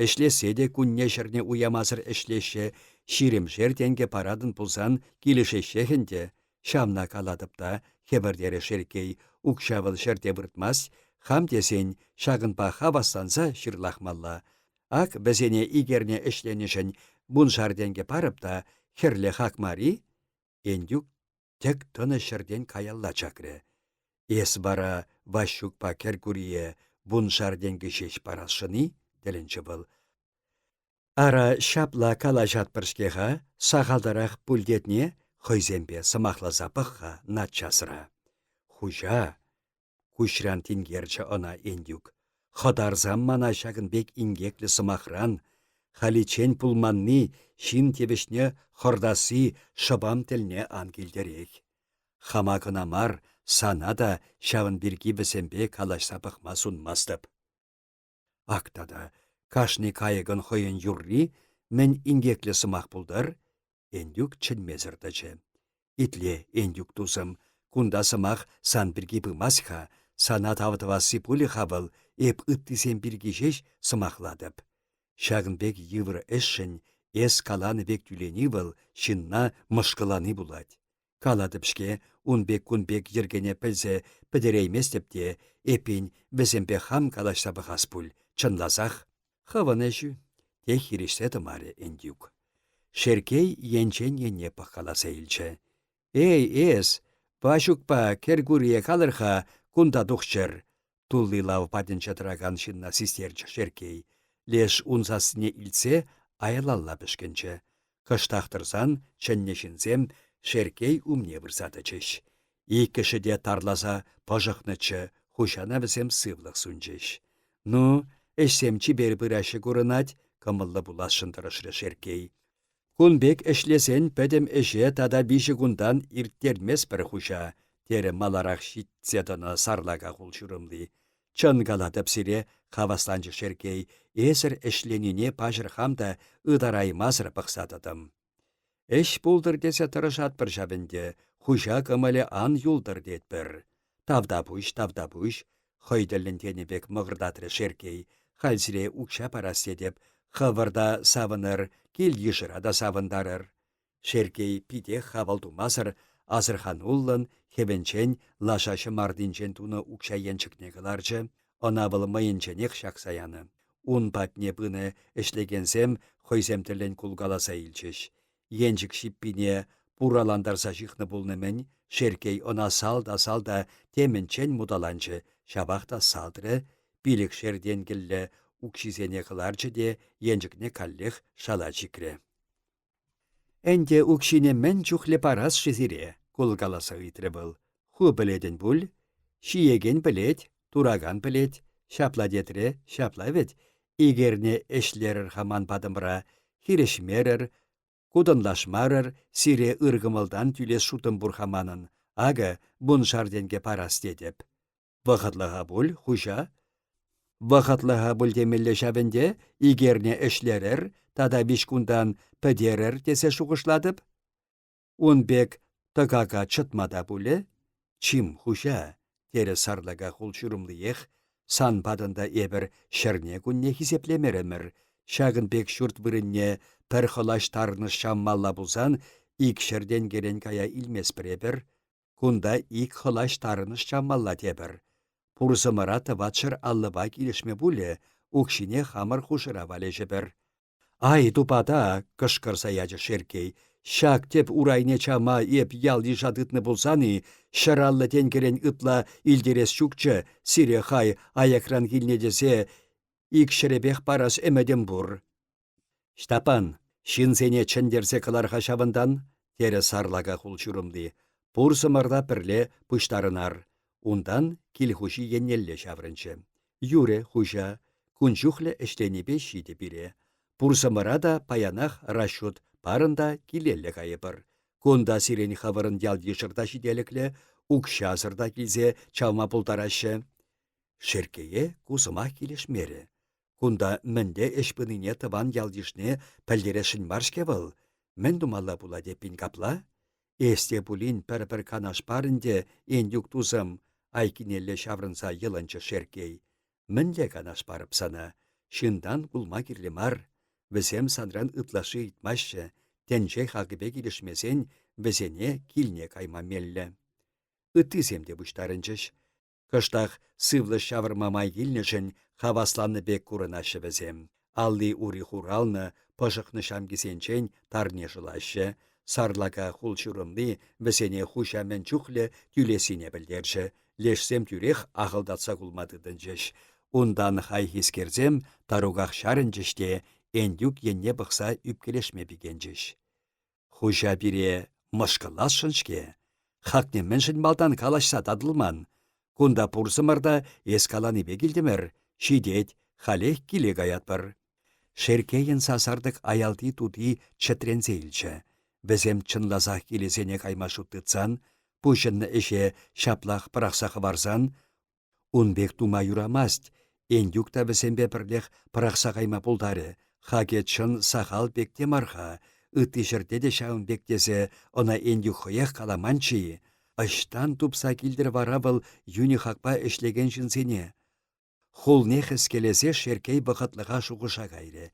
ӗҫлессе те кунне-ҫӗрне уямасӑр ӗҫлеҫҫӗ, ҫирӗмшер тенкӗ паратӑн пулсан килӗшеҫҫех ӗнтӗ. Ҫавна калатӑп та, хӗпӗртерӗ Шерккей, укҫа вӑл ҫӗрте выртмасть, хам тесен, ҫакӑнпа хавасланса ҫырлахмалла. Ак вӗсене икерне ӗҫленӗшӗн вуншар тенкӗ парӑп та хӗрлӗ хак мар-и? Энтюк тӗк тӑнӑ ҫӗртен каялла чакрӗ. Эс вара Ваҫҫукпа Кӗркурие вуншар тенкӗ ҫеҫ парасшӑн-и? тӗлӗнчӗ вӑл. Ара, ҫапла калаҫатпӑр-ҫке-ха, сахалтарах пуль тетне, хӑйсемпе сӑмахласа пӑх-ха наччасра. Хуҫа, куҫран тинкерчӗ ӑна Энтюк, хӑтарсам мана ҫакӑн пек инкеклӗ сӑмахран. Халиччен пулманни ҫын тивӗҫне хӑртасси шӑпам тӗлне ан килтӗрех. Хама кӑна мар, сана та ҫавӑн пирки вӗсемпе калаҫса пӑхма сунмастӑп. Ак тата, кашни кайӑкӑн хӑйӗн юрри, мӗн инкеклӗ сӑмах пултӑр? Энтюк чӗнмесӗр тӑчӗ. Итле, Энтюк тусӑм, кунта сӑмах сан пирки пымасть-ха, сана тав тӑвасси пулӗ-ха вӑл, эп ыттисем пирки ҫеҫ сӑмахлатӑп. Ҫакӑн пек йывӑр ӗҫшӗн эс каланӑ пек тӳлени вӑл ҫынна мӑшкӑлани пулать. Калатӑп-ҫке, ун пек-кун пек йӗркене пӗлсе пӗтерейместӗп те, эппин, вӗсемпе хам калаҫса пӑхас пуль, чӑнласах. Хӑвӑн ӗҫӳ, те хирӗҫсе тӑмарӗ Энтюк. Шерккей енчен енне пӑхкаласа илчӗ. «Эй, эс, Ваҫукпа Кӗркурие калӑр-ха, кунта тухчӑр!» Тулли лав патӗнче тӑракан ҫынна систерчӗ Шерккей. Леш ун сассине илтсе аялалла пӗшкӗнчӗ. Кӑштах тӑрсан чӗннӗ ҫынсем Шерккей умне пырса тӑчӗҫ. Иккӗшӗ те тарласа пӑшӑхнӑччӗ, хуҫана вӗсем сывлӑх сунчӗҫ. «Ну, ӗҫсем чипер пыраҫҫӗ курӑнать», — кӑмӑллӑ пуласшӑн тӑрӑшрӗ Шерккей. Кун пек ӗҫлесен пӗтӗм ӗҫе тата виҫӗ кунтан ирттерместпӗр хуҫа, терӗ маларах ҫитсе тӑнӑ сарлака хул-ҫурӑмли. Чӑн калатӑп сире, хавасланчӗ Шерккей, эсӗр ӗҫленине паҫӑр хам та ытараймасӑр пӑхса тӑтӑм. Ӗҫ пултӑр тесе тӑрӑшатпӑр ҫав ӗнтӗ, хуҫа кӑмӑлӗ ан юлтӑр тетпӗр. Тавтапуҫ, тавтапуҫ, хӑй тӗллӗн тенӗ пек мӑкӑртатрӗ Шерккей. Халь сире укҫа парас тетӗп, хӑвӑр та савӑнӑр, кил-йышра та савӑнтарӑр. Шерккей питех хавал тумасӑр асӑрхануллӑн хӗвӗнчен лаша ҫӑмартинчен тунӑ укҫа енчӗкне кӑларчӗ, ӑна вӑл мӑйӗнченех ҫакса янӑ. Ун патне пынӑ ӗҫлекенсем хӑйсем тӗллӗн кулкаласа илчӗҫ. Енчӗк ҫиппине пуралантарса ҫыхнӑ пулнӑ-мӗн, Шерккей ӑна салта-салта темӗнччен муталанчӗ, ҫапах та салтрӗ, пилӗкшер тенкӗллӗ укҫисене кӑларчӗ те енчӗкне каллех шала чикрӗ. «Ӗнтӗ укҫине мӗн чухлӗ парас-ши сире?» — кулкаласа ыйтрӗ вӑл. «Ху пӗлетӗн пуль. Ҫиекен пӗлет, туракан пӗлет. Ҫапла тетре, ҫапла вӗт. Ик эрне ӗҫлерӗр-ха ман патӑмра, хирӗҫмерӗр, кутӑнлашмарӑр, сире ыр кӑмӑлтан тӳлес шутӑм пур-ха манӑн. Акӑ, вуншар тенкӗ парас тетӗп. Вӑхӑтлӑха пуль, хуҫа. Вӑхӑтлӑха пуль темелле ҫав ӗнтӗ, ик эрне ӗҫлерӗр тата виҫ кунтан пӗтерӗр тесе шухӑшлатӑп. Ун пек тӑкака чӑтма та пулӗ. Чим, хуҫа, терӗ сарлака хул-ҫурӑмлиех, сан патӑнта эпӗр ҫӗрне-кунне хисеплемерӗмӗр. Ҫакӑн пек ҫурт вырӑнне пӗр хӑлаҫ тарӑнӑш чавмалла пулсан ик ҫӗртен кая илместпӗр эпӗр. Кунта ик хӑлаҫ тарӑнӑш чавмалла тепӗр. Пурсӑмӑра тӑватшар аллӑпа килӗшме пулӗ. Укҫине хамӑр хушӑра валеҫӗпӗр. Ай, тупата! кӑшкӑрса ячӗ Шерккей. Ҫак тӗп урайне чавма эп ял-йыша тытнӑ пулсан-и, 150 тенкӗрен ытла илтерес ҫукчӗ, сире хай аякран килнӗ тесе ик ҫӗрӗпех парас ӗмӗтӗм пур. Ҫтаппан, ҫынсене чӗнтерсе кӑлар-ха ҫавӑнтан, терӗ сарлака хул-ҫурӑмли. Пурсӑмӑр та пӗрле пуҫтарӑнар. Унтан кил хуҫи еннелле ҫаврӑнчӗ. Юрӗ, хуҫа, кун чухлӗ ӗҫленипе ҫитӗ пире. Пурсӑмӑра та паянах расчет парӑн та килелле кайӑпӑр. Кунта сирӗн хӑвӑрӑн ял-йышӑр та ҫителӗклӗ, укҫасӑр та килсе чавма пултараҫҫӗ. Шерккее ку сӑмах килӗшмерӗ. Кунта мӗнле ӗҫ пынине тӑван ял-йышне пӗлтересшӗн мар-ҫке вӑл. Мӗн тумалла пулать эппин капла? Эс те пулин пӗр-пӗр канаш пар ӗнтӗ, Энтюк тусӑм, айккинелле ҫаврӑнса йӑлӑнчӗ Шерккей. Мӗнле канаш парӑп сана? Ҫынтан кулма кирлӗ мар. Вӗсем санран ытлашши ыйтмаҫҫӗ. Тӗнче хакӗпе килӗшмесен вӗсене килне кайма меллӗ. Ыттисем те пуҫтарӑнчӗҫ. Кӑштах сывлӑш ҫавӑрма май килнӗшӗн хавасланнӑ пек курӑнаҫҫӗ вӗсем. Алли-ури хуралнӑ, пӑшӑхнӑ ҫамкисенчен тарне шӑлаҫҫӗ. Сарлака хул-ҫурӑмли вӗсене хуҫа мӗн чухлӗ тӳлессине пӗлтерчӗ. Лешсем тӳрех ахӑлтатса кулма тытӑнчӗҫ. Унтан хайхискерсем тӑруках чарӑнчӗҫ те Энтюк енне пӑхса ӳпкелешме пикенчӗҫ. Хуҫа пире мӑшкӑлласшӑн-ҫке. Хакне мӗншӗн малтан калаҫса татӑлман? Кунта пурсӑмӑр та эс каланипе килтӗмӗр. Ҫитет, халех киле каятпӑр. Шерккейӗн сасартӑк аялти тути чӗтренсе илчӗ. Вӗсем чӑнласах килӗсене кайма шут тытсан, пуҫӑннӑ ӗҫе ҫаплах пӑрахса хӑварсан, Ун пек тума юрамасть. Энтюк та вӗсемпе пӗрлех пӑрахса кайма пултарӗ. Хакӗ чӑн сахал пек те мар-ха. Ытти ҫӗрте те ҫавӑн пек тесе ӑна Энтюк хӑех каламанччӗ-и? Ӑҫтан тупса килтӗр вара вӑл йӳнӗ хакпа ӗҫлекен ҫынсене? Хулне хӗскелесе Шерккей вӑхӑтлӑха шухӑша кайрӗ.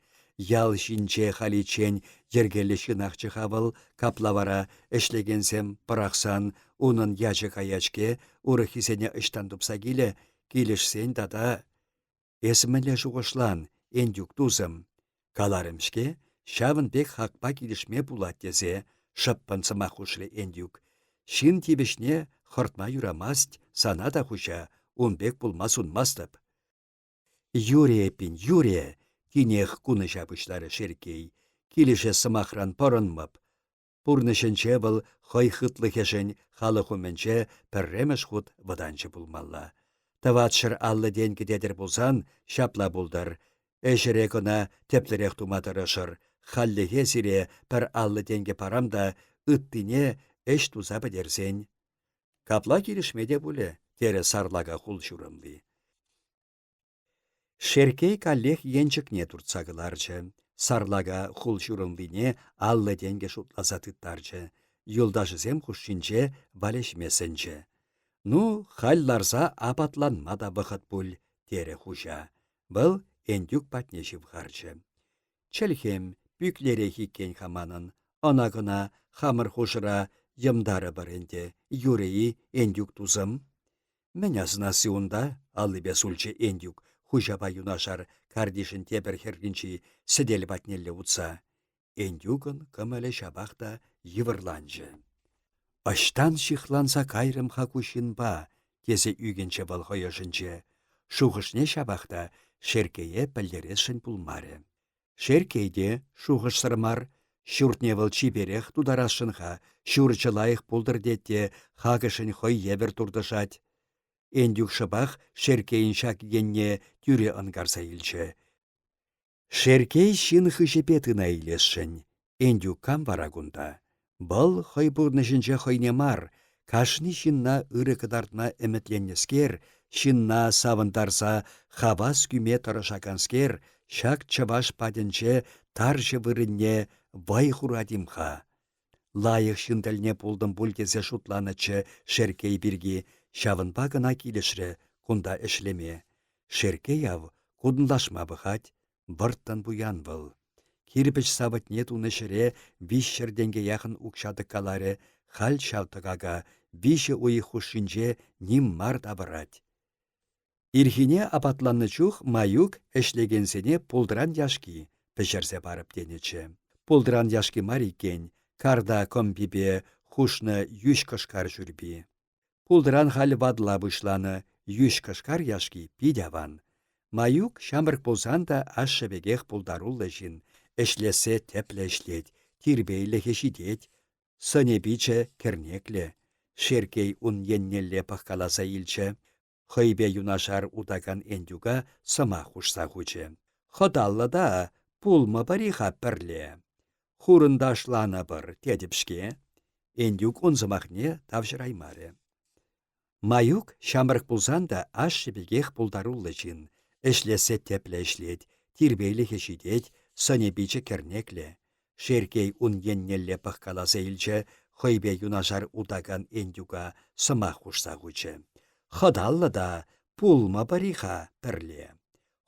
Ял ҫинче халиччен йӗркеллӗ ҫынахчӗ-ха вӑл, капла вара ӗҫлекенсем пӑрахсан унӑн ячӗ каять-ҫке, урӑххисене ӑҫтан тупса килӗ, килӗшсен тата... Эс мӗнле шухӑшлан, Энтюк тусӑм? Каларӑм-ҫке, ҫавӑн пек хакпа килӗшме пулать тесе, шӑппӑн сӑмах хушрӗ Энтюк. Ҫын тивӗҫне хӑртма юрамасть, сана та хуҫа, ун пек пулма сунмастӑп. Юрӗ эппин, юрӗ, тинех кунӑҫа пуҫларӗ Шерккей. Килӗшес сӑмахран пӑрӑнмӑп. Пурнӑҫӗнче вӑл хӑй хытлӑхӗшӗн халӑх умӗнче пӗрремӗш хут вӑтанчӗ пулмалла. 450 тенкӗ тетӗр пулсан ҫапла пултӑр. Ӗҫӗре кӑна тӗплӗрех тума тӑрӑшӑр. Хальлӗхе сире пӗр 50 тенкӗ парам та ыттине ӗҫ туса пӗтерсен. Капла килӗшме те пулӗ, терӗ сарлака хул-ҫурӑмли. Шерккей каллех енчӗкне туртса кӑларчӗ. Сарлака хул-ҫурӑмлине 50 тенкӗ шутласа тыттарчӗ. Юлташӗсем хушшинче валеҫме сӗнчӗ. «Ну, халь ларса апатланма та вӑхӑт пуль», терӗ хуҫа. Вӑл Энтюк патне ҫывхарчӗ. Чӗлхем пӳклерех иккен-ха манӑн. Ӑна-кӑна хамӑр хушӑра йӑмтарӑпӑр ӗнтӗ, юрӗ-и, Энтюк тусӑм? Мӗн асӑнасси унта? аллипе сулчӗ Энтюк хуҫапа юнашар картишӗн тепӗр хӗрринчи сӗтел патнелле утса. Энтюкӑн кӑмӑлӗ ҫапах та йывӑрланчӗ. Ӑҫтан ҫыхланса кайрӑм-ха ку ҫынпа? тесе ӳкӗнчӗ вӑл хӑй ӑшӗнче. Шухӑшне ҫапах та Шерккее пӗлтересшӗн пулмарӗ. Шерккей те шухӑшсӑр мар. Ҫуртне вӑл чиперех тутарасшӑн-ха, ҫурчӗ лайӑх пултӑр тет те хакӑшӗн хӑй евӗр туртӑшать. Энтюк шӑпах Шерккейӗн ҫак енне тӳрӗ ӑнкарса илчӗ. Шерккей ҫын хыҫӗпе тына илесшӗн. Энтюк кам вара кунта? Вӑл хӑй пурнӑҫӗнче хӑйне мар, кашни ҫынна ырӑ кӑтартма ӗмӗтленнӗскер, ҫынна савӑнтарса хавас кӳме тӑрӑшаканскер, ҫак чӑваш патӗнче тарҫӑ вырӑнне вӑй хурать-им-ха? Лайӑх ҫын тӗлне пултӑм пуль тесе шутланӑччӗ Шерккей пирки, ҫавӑнпа кӑна килӗшрӗ кунта ӗҫлеме. Шерккей ав кутӑнлашма пӑхать, вӑрттӑн пуян вӑл. Кирпӗч савӑтне тунӑ ҫӗре 300 тенке яхӑн укҫа тӑккаларӗ, халь ҫав тӑкака виҫӗ уйӑх хушшинче ним мар тавӑрать. Ирхине апатланнӑ чух Маюк ӗҫлекенсене пултран яшки пӗҫерсе парӑп тенӗччӗ. Пултран яшки мар иккен, карта кӑмпипе хушнӑ йӳҫ кӑшкар шӳрпи. Пултран халь ватӑла пуҫланӑ, йӳҫ кӑшкар яшки пит аван. Маюк ҫамрӑк пулсан та ашшӗ пекех пултаруллӑ ҫын, ӗҫлессе тӗплӗ ӗҫлет, тирпейлӗхӗ ҫитет, Сӑнӗ-пичӗ кӗрнеклӗ. Шерккей ун еннелле пӑхкаласа илчӗ. Хӑйпе юнашар утакан Энтюка сӑмах хушса хучӗ. Хӑталлӑ та пулмӑпӑр-и-ха пӗрле? Хурӑнташланӑпӑр тетӗп-ҫке. Энтюк ун сӑмахне тавҫӑраймарӗ. Маюк ҫамрӑк пулсан та ашшӗ пекех пултаруллӑ ҫын. Ӗҫлессе тӗплӗ ӗҫлет, тирпейлӗхӗ ҫитет, сӑнӗ-пичӗ кӗрнеклӗ. Шерккей ун еннелле пӑхкаласа илчӗ, хӑйпе юнашар утакан Энтюка сӑмах хушса хучӗ. Хӑталлӑ та пулмӑпӑр-и-ха пӗрле?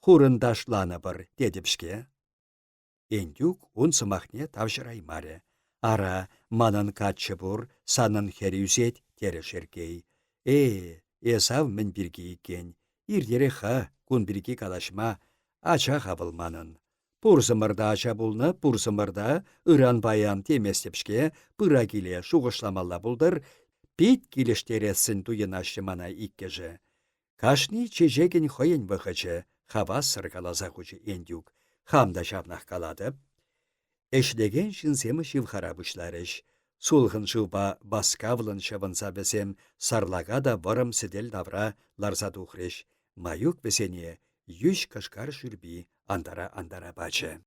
Хурӑнташланӑпӑр тетӗп-ҫке. Энтюк ун сӑмахне тавҫӑраймарӗ. Ара, манӑн каччӑ пур, санӑн хӗр ӳсет, терӗ Шерккей. Э, эс ав мӗн пирки иккен. Иртерех-ха кун пирки калаҫма. Ача-ха вӑл манӑн. Пурсӑмӑр та ача пулнӑ, пурсӑмӑр та ыран-паян теместӗп-ҫке, пыра-киле шухӑшламалла пултӑр, пит килӗштерессӗн туйӑнаҫҫӗ мана иккӗшӗ. Кашни чечекӗн хӑйӗн вӑхӑчӗ, хавассӑр каласа хучӗ Энтюк. Хам та ҫавнах калатӑп. Ӗҫлекен ҫынсем ҫывхара пуҫларӗҫ. Сулхӑн шывпа васкавлӑн ҫӑвӑнса вӗсем сарлака та вӑрӑм сӗтел тавра ларса тухрӗҫ. Маюк вӗсене йӳҫ кӑшкар шӳрпи антара-антара пачӗ.